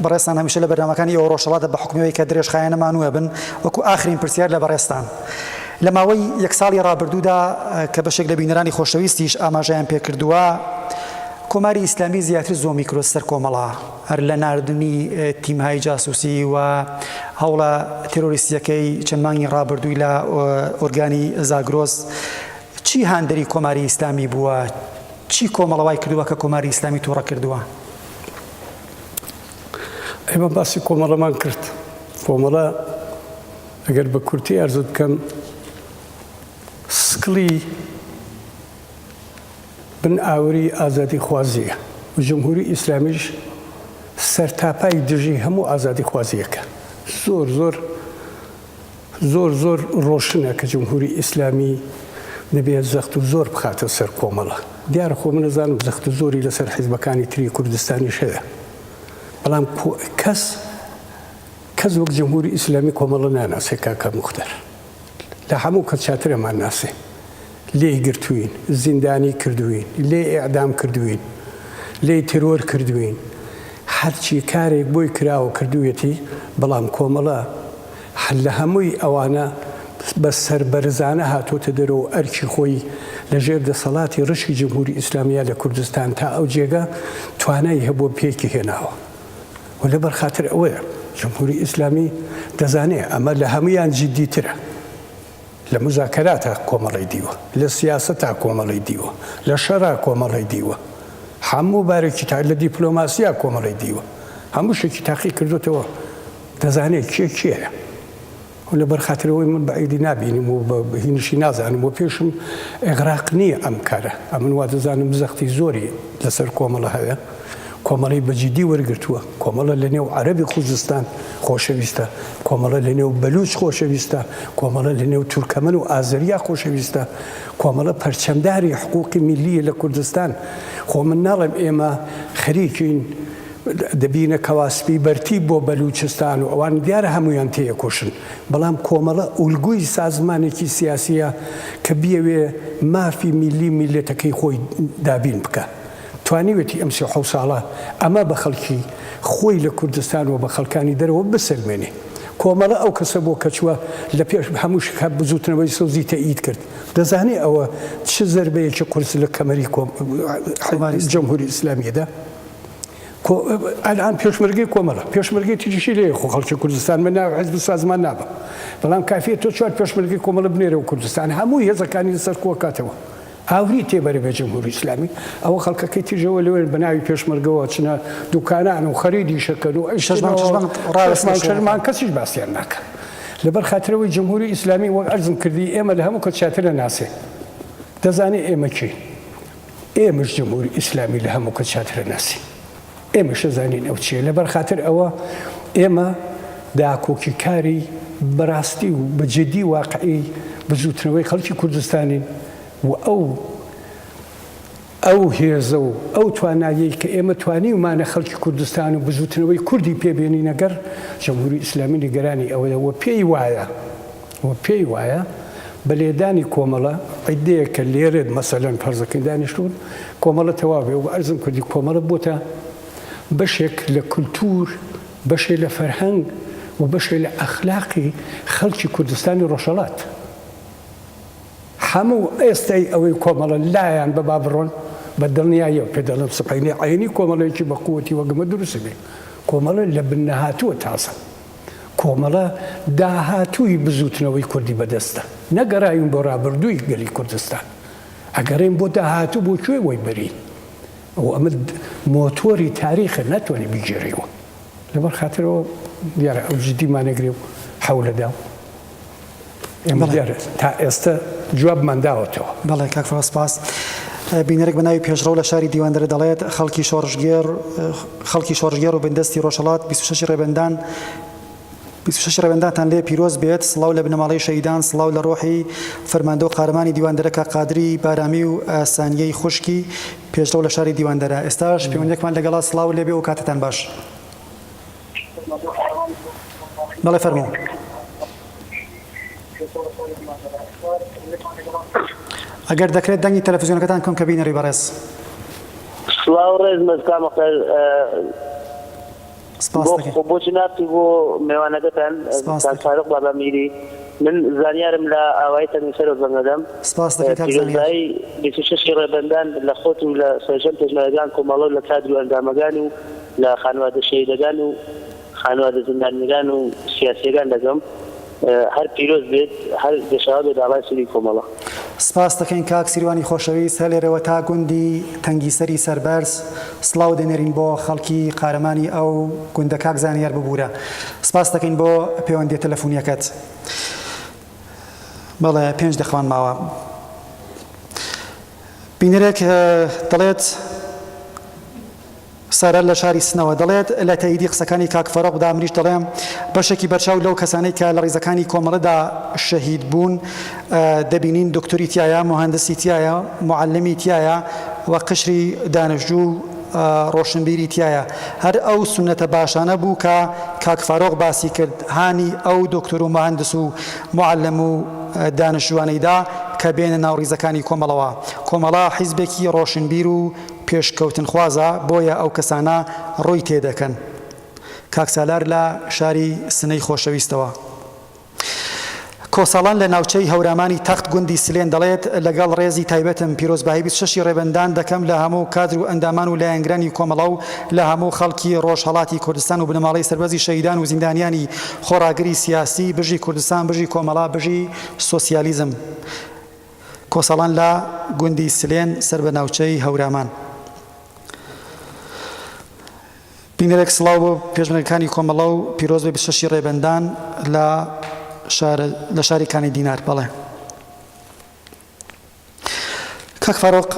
بەڕێزتان هەمیشە لە بەرنامەکانی ئێوە ڕۆژهەڵاتە بە حوکمی ئەوەی کە درێژخایەنە مانووە بن وەکو ئاخرین پرسیار لە بەڕێزتان لە ماوەی یەک ساڵی ڕابردوودا کە بەشێک لە بینەرانی خۆشەویستیش ئاماژەیان پێکردووە کۆماری ئیسلامی زیاتر زۆمی کردووە سەر کۆمەڵە هەر لە ناردنی تیمهای جاسوسی و هەوڵە تێرۆریستییەکەی چەند مانگی ڕابردووی لە ئۆرگانی زاگرۆس چی هاندەری کۆماری ئیسلامی بووە؟ چی کۆمەڵە وای کردووە کە کۆماری ئیسلامی تووڕە کردووە؟ ئێمە باسی کۆمەڵەمان کرد. کۆمەڵە ئەگەر بە کورتی ئەرزت بکەم سکڵی بن ئاوری ئازادیخوازییە و جمهوری ئیسلامیش سەرتاپای دژی هەموو ئازادیخوازییەکە. زۆر زۆر زۆر زۆر ڕۆشنە کە جمهوری ئیسلامی دەبێ زەخت و زۆر بخاتە سەر کۆمەڵە. دیارە خۆ من ئەزانم زەخت و زۆری لەسەر حیزبەکانی تری کوردستانیش هەیە، بەڵام کەس کەس وەک جمهوری ئیسلامی کۆمەڵە ناناسێ کاکە موختار. لە هەموو کەس چاتر ئەمان ناسێ. لێی گرتووین، زیندانی کردووین، لێی ئێعدام کردووین، لێی ترۆر کردووین، هەرچی کارێک بۆی کراوە کردوویەتی، بەڵام کۆمەڵە لە هەمووی ئەوانە بە سەربەرزانە هاتۆتە دەرەوە و ئەرکی خۆی لە ژێر دەسەڵاتی ڕەشی جمهوری ئیسلامییا لە کوردستان تا ئەو جێگە توانای هەبووە پێکی هێناوە و لەبەر خاتر ئەوەیە جمهوری ئیسلامی دەزانێ ئەمە لە هەموویان جیددیترە. لە موزاکەراتا کۆمەڵەی دیوە، لە سیاسەتا کۆمەڵەی دیوە، لە شەڕا کۆمەڵەی دیوە، هەموو بارێکی تا لە دیپلۆماسیا کۆمەڵەی دیوە، هەموو شتێکی تاقی کردۆتەوە، دەزانێ کێ کێیە. و لەبەر خاتر ئەوەی من بەعیدی نابینم و بە هینیشی نازانم و پێشم ئیغراق نییە ئەم کارە، ئەمن وا دەزانم زەختی زۆری لەسەر کۆمەڵە هەیە. کۆمەڵەی بە جیدی وەرگرتووە، کۆمەڵە لە نێو عەرەبی خوزستان خۆشەویستە، کۆمەڵە لە نێو بەلوچ خۆشەویستە، کۆمەڵە لە نێو تورکەمەن و ئازەریا خۆشەویستە، کۆمەڵە پەرچەمداری حقوقی میللییە لە کوردستان. خۆ من ناڵێم ئێمە خەریکین دەبینە کەواسپی بەرتیب بۆ بەلوچستان و ئەوان دیارە هەموویان تێیەکۆشن، بەڵام کۆمەڵە ئولگوی سازمانێکی سیاسییە کە بیەوێ مافی میللی میللەتەکەی خۆی دابین بکا. توانیوێتی ئەم 37 ساڵە ئەمە بە خەڵکی خۆی لە کوردستان و بە خەڵکانی دەرەوە بسەلمێنێ. کۆمەڵە ئەو کەسە بووە کە چووە لە پێش هەموو شکا بزووتنەوەی سەوزی تەئیید کرد. دەزانێ ئەوە چ زەربەیەکی قورس لە کەمەری جمهوری ئیسلامییە دا. ئەلئان پێشمەرگەی کۆمەڵە، پێشمەرگەی تریشی لێیە خۆ خەڵکی کوردستان من ناوی حیزب و سازمان نابەم. بەڵام کافییە تۆ چوار پێشمەرگەی کۆمەڵە بنێرەوە کوردستان هەموو هێزەکانی لەسەر کۆکاتەوە. ئاوری تێ بەرێ بە جمهوری ئیسلامی ئەوە خەڵکەکەی تیژەوە لەوێن بە ناوی پێشمەرگەوە چنە دوکانان و خەریدی شەکەن و ئەی شەش مانگ شەش مانگ شەش مانگ کەسیش باسیان ناکا لەبەر خاترەوەی جمهوری ئیسلامی وەک عەرزم کردی ئێمە لە هەموو کەس چاتر ئەناسێ دەزانێ ئێمە کێین ئێمەش جمهوری ئیسلامی لە هەموو کەس چاتر ئەناسین. ئێمەش ئەزانین ئەو چیە، لەبەر خاتر ئەوە ئێمە داکۆکیکاری بەراستی و بە جدی واقعی بزوتنەوەی خەڵکی کوردستانین و ئەو ئەو هێزە و ئەو توانایەی کە ئێمە توانیومانە خەڵکی کوردستان و بزوتنەوەی کوردی پێ بێنینە گەڕ، جمهوری ئیسلامی نیگەرانی ئەوەیە و پێی وایە و پێی وایە بە لێدانی کۆمەڵە عیدەیەک کە لێرە مەسەلەن فەرزەکەین دانیشتوون کۆمەڵە تەواو بێ و عەرزم کردی کۆمەڵە بۆتە بەشێک لە کولتوور بەشێ لە فەرهەنگ و بەشێ لە ئەخلاقی خەڵکی کوردستانی ڕۆژهەڵات. هەموو ئێستای ئەوەی کۆمەڵە لایان ببا بڕۆن بە دڵنیاییەوە پێ دەڵێم سبحەینێ عەینی کۆمەڵەیەکی بە قووەتی وەک ئەمە دروست بێ. کۆمەڵە لە بن نەهاتووە تازە. کۆمەڵە داهاتووی بزووتنەوەی کوردی بەدەستە. نەگەڕاوین بۆ ڕابردووی گەلی کوردستان. ئەگەڕێین بۆ داهاتوو بۆ کوێ وەی بەرین. ئەوە ئەمە مۆتۆری تاریخە ناتوانێ بیگێڕیەوە. لەبەر خاترەوە دیارە ئەو جدیمان ئەگرێ و حەولەدا و ئێمە دیارە تا ئێستە جوابمان داوەتەوە. بەڵێ کاک فەواد سپاس. بینەرێک بە ناوی پێشڕەو لە شاری دیواندەرە دەڵێت، خەڵکی شۆڕشگێڕ خەڵکی شۆڕشگێڕ و بندەستی ڕۆژهەڵات 26 ڕێبەندان 26 ڕێبەندانتان لێ پیرۆز بێت. سڵاو لە بنەماڵەی شەهیدان، سڵاو لە ڕۆحی فەرماندە و قارەمانی دیواندەرە کاک قادری بارامی و سانیەی خوشکی پێشڕەو لە شاری دیواندەرە. ئێستاش پەیوەندیەکمان لەگەڵە، سڵاو لێ بێ و کاتتان باش. بەڵێ فەرموو. ئەگەر دەکرێت دەنگی تەلەفزیۆنەکەتان کەم کە بینەری بەڕێز. سڵاو ڕێز مەزکا مەخەر سپاس بۆ دەکەین. بۆ جنابت و بۆ مێوانەکەتان سپاس کاک دەکەین. فاروق بابامیری من زانیارم لە ئاوایی تەنگسەرەوە زەنگ ئەدەم سپاس دەکەین کاک زانیار. پیرۆزبایی 26 ی ڕێبەندان لە خۆت و لە سەرجەم پێشمەرگان کۆمەڵە و لە کادر و ئەندامەگان و لە خانوادە شەهیدەگان و خانوادە زیندانیەگان و سیاسیەگان دەکەم هەر پیرۆز بێت هەر گەشاوە بێت ئاڵای سوری کۆمەڵە. سپاست دەکەین کاک سیروانی خۆشەویست هەر لێرەوە تا گوندی تەنگیسەری سەربەرز سڵاو دەنێرین بۆ خەڵکی قارەمانی ئەو گوندە کاک زانیار ببورە سپاست دەکەین بۆ پەیوەندیە تەلەفونیەکەت بەڵێ پێنج دەخوان ماوە بینەرێک دەڵێت سارا لە شاری سنەوە دەڵێت، لە تەئیدی قسەکانی کاک فەرۆخدا منیش دەڵێم بەشێکی بەرچاو لەو کەسانەی کە لە ڕیزەکانی کۆمەڵەدا شەهید بوون دەبینین دوکتوری تیایە، موهەندسی تیایە، موعەلمی تیایە و قشری دانشجوو و ڕۆشنبیری تیایە. هەر ئەو سوننەتە باشانە بوو کە کاک فارۆخ باسی کرد هانی ئەو دوکتور و موهەندس و موعەلم و دانشجووانەی دا کە بێنە ناو ڕیزەکانی کۆمەڵەوە. کۆمەڵە حیزبێکی ڕۆشنبیر و پێشکەوتنخوازە بۆیە ئەو کەسانە ڕووی تێدەکەن. کاک سالار لە شاری سنەی خۆشەویستەوە. کۆساڵان لە ناوچەی هەورامانی تەخت گوندی سلێن دەڵێت، لەگەڵ ڕێزی تایبەتم پیرۆزبایی 26 ی ڕێبەندان دەکەم لە هەموو کادر و ئەندامان و لایەنگرانی کۆمەڵە و لە هەموو خەڵکی ڕۆژهەڵاتی کوردستان و بنەماڵەی سەربەرزی شەهیدان و زیندانیانی خۆڕاگری سیاسی بژی کوردستان بژی کۆمەڵە بژی سۆسیالیزم. کۆساڵان لە گوندی سلێن سەر بە ناوچەی هەورامان. بینەرێک سڵاو بۆ پێشمەرگەکانی کۆمەڵە و پیرۆز بێ 26 ی ڕێبەندان لە شار لە شاری کانی دینار بەڵێ. کاک فاروق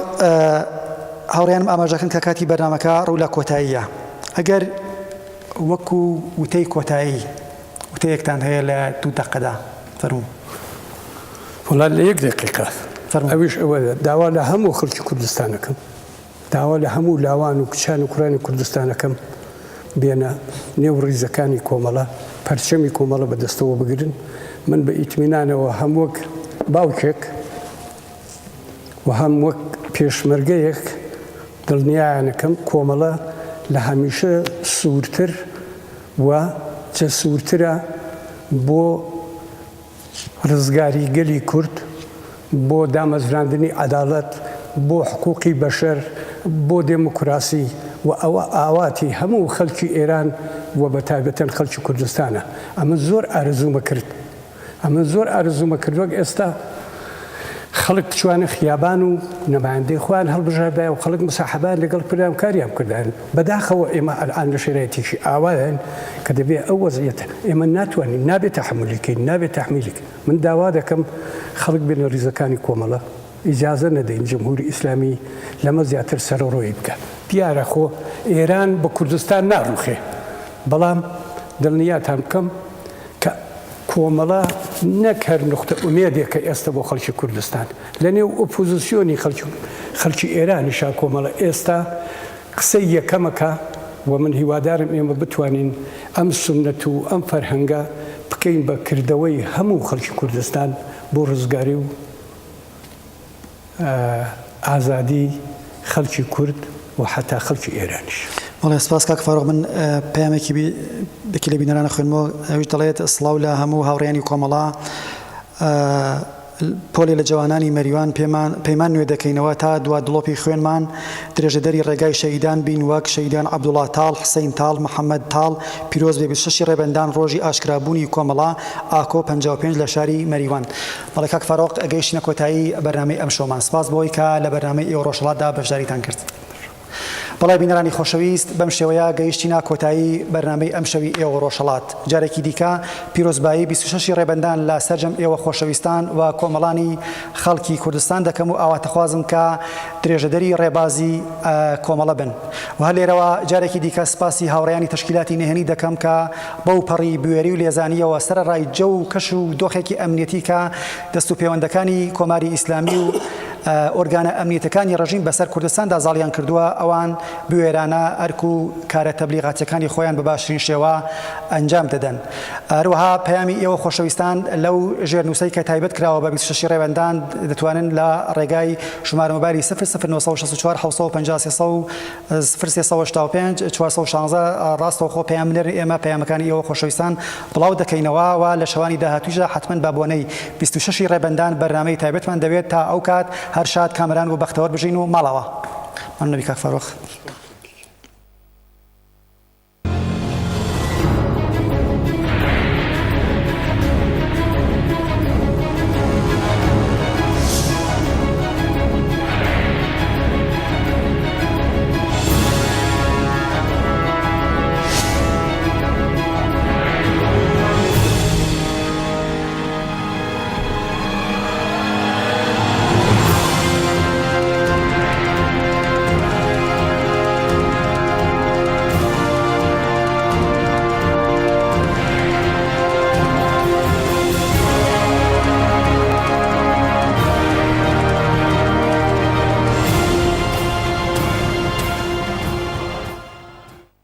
هاوڕێیانم ئاماژەکەن کە کاتی بەرنامەکە ڕوو لە کۆتاییە ئەگەر وەکو وتەی کۆتایی وتەیەکتان هەیە لە دوو دەقەدا فەرموو. وەڵا لە یەک دەقیقە فەرموو. ئەویش ئەوەیە داوا لە هەموو خەڵکی کوردستان ئەکەم داوا لە هەموو لاوان و کچان و کوڕانی کوردستان ئەکەم بێنە نێو ڕیزەکانی کۆمەڵە پەرچەمی کۆمەڵە بە دەستەوە بگرن من بە ئیتمینانەوە هەم وەک باوکێک و هەم وەک پێشمەرگەیەک دڵنیایانەکەم کۆمەڵە لە هەمیشە سوورتر و جەسوورترە بۆ ڕزگاری گەلی کورد، بۆ دامەزراندنی عەداڵەت، بۆ حقوقی بەشەر، بۆ دێموکراسی و ئەوە ئاواتی هەموو خەلکی ئێران و بە تایبەتەن خەلکی کوردستانە. ئەمن زۆر ئارەزوومە کرد ئەمن زۆر ئارەزوومە کرد وەک ئێستا خەڵک بچوانە خیابان و نمایندەی خۆیان هەڵبژاردایە و خەڵک مساحبەیان لەگەڵ کردایە و کاریان بکردایە. بەداخەوە ئێمە ئەلئان لە شەرایتێکی ئاوایان کە دەبێ ئەو وەزعیەتە ئێمە ناتوانین نابێ تەحەمولی کەین نابێ تەحمیلی کەین. من داوا دەکەم خەڵک بێنە ریزەکانی کۆمەڵە ئیجازە نەدەین جمهوری ئیسلامی لەمە زیاتر سەرەڕۆیی بکا. دیارە خۆ ئێران بە کوردستان ناڕوخێ بەڵام دڵنیاتان بکەم کە کۆمەڵە نەک هەر نوختە ئومێدێکە ئێستە بۆ خەڵکی کوردستان، لە نێو ئۆپۆزیسیۆنی خەڵکی ئێرانیشا کۆمەڵە ئێستا قسەی یەکەمەکە و من هیوادارم ئێمە بتوانین ئەم سوننەت و ئەم فەرهەنگە بکەین بە کردەوەی هەموو خەڵکی کوردستان بۆ ڕزگاری و ئازادی خەلکی کورد و حەتا خەلکی ئێرانیش. بەڵێ سپاس کاک فاروق من پەیامێکی یەکی لە بینەران ئەخوێنمەوە ئەویش دەڵێت سڵاو لە هەموو هاوڕێیانی کۆمەڵە. پۆلێ لە جەوانانی مەریوان پێمان پەیمان نوێ دەکەینەوە تا دوا دڵۆپی خوێنمان درێژەدەری ڕێگای شەهیدان بین وەک شەهیدان عەبدوڵا تاڵ، حسەین تاڵ، محەمەد تاڵ، پیرۆز بێ 26 ی ڕێبەندان ڕۆژی ئاشکرابوونی کۆمەڵە، ئاکۆ 55 لە شاری مەریوان. بەڵێ کاک فارۆق گەیشتینە کۆتایی بەرنامەی ئەمشەومان. سپاس بۆی کە لە بەرنامەی ئێوە ڕۆژهەڵاتدا بەشداریتان کرد. بەڵێ بینەرانی خۆشەویست بەم شێوەیە گەیشتینە کۆتایی بەرنامەی ئەمشەوی ئێوە ڕۆژهەڵات. جارێکی دیکە پیرۆزبایی 26 ی ڕێبەندان لە سەرجەم ئێوە خۆشەویستان و کۆمەڵانی خەڵکی کوردستان دەکەم و ئاواتەخوازم کە درێژەدەری ڕێبازی کۆمەڵە بن و هەر لێرەوە جارێکی دیکە سپاسی هاوڕێیانی تەشکیلاتی نهێنی دەکەم کە بەو پەڕی بوێری و لێزانییەوە سەرەڕای جەو و کەش و دۆخێکی ئەمنیەتی کە دەست و پێوەندەکانی کۆماری ئیسلامی و ئۆرگانە ئەمنیەتەکانی ڕژیم بەسەر کوردستاندا زاڵیان کردووە، ئەوان بوێرانە ئەرک و کارە تەبلیغاتیەکانی خۆیان بە باشترین شێوە ئەنجام دەدەن. هەروەها پەیامی ئێوە خۆشەویستان لەو ژێرنووسەی کە تایبەت کراوە بە 26 ڕێبەندان دەتوانن لە ڕێگای ژمارە مۆبایلی 00964 750 0385 416 ڕاستەوخۆ پەیام بنێرن ئێمە پەیامەکانی ئێوە خۆشەویستان بڵاو دەکەینەوە و لە شەوانی داهاتوویشدا حەتمەن بە بۆنەی 26 ڕێبەندان بەرنامەی تایبەتمان دەبێت تا ئەو کات هەر شاد کامەران و بەختەوەر بژین و ماڵاوا مەمنونی کاک فاروق.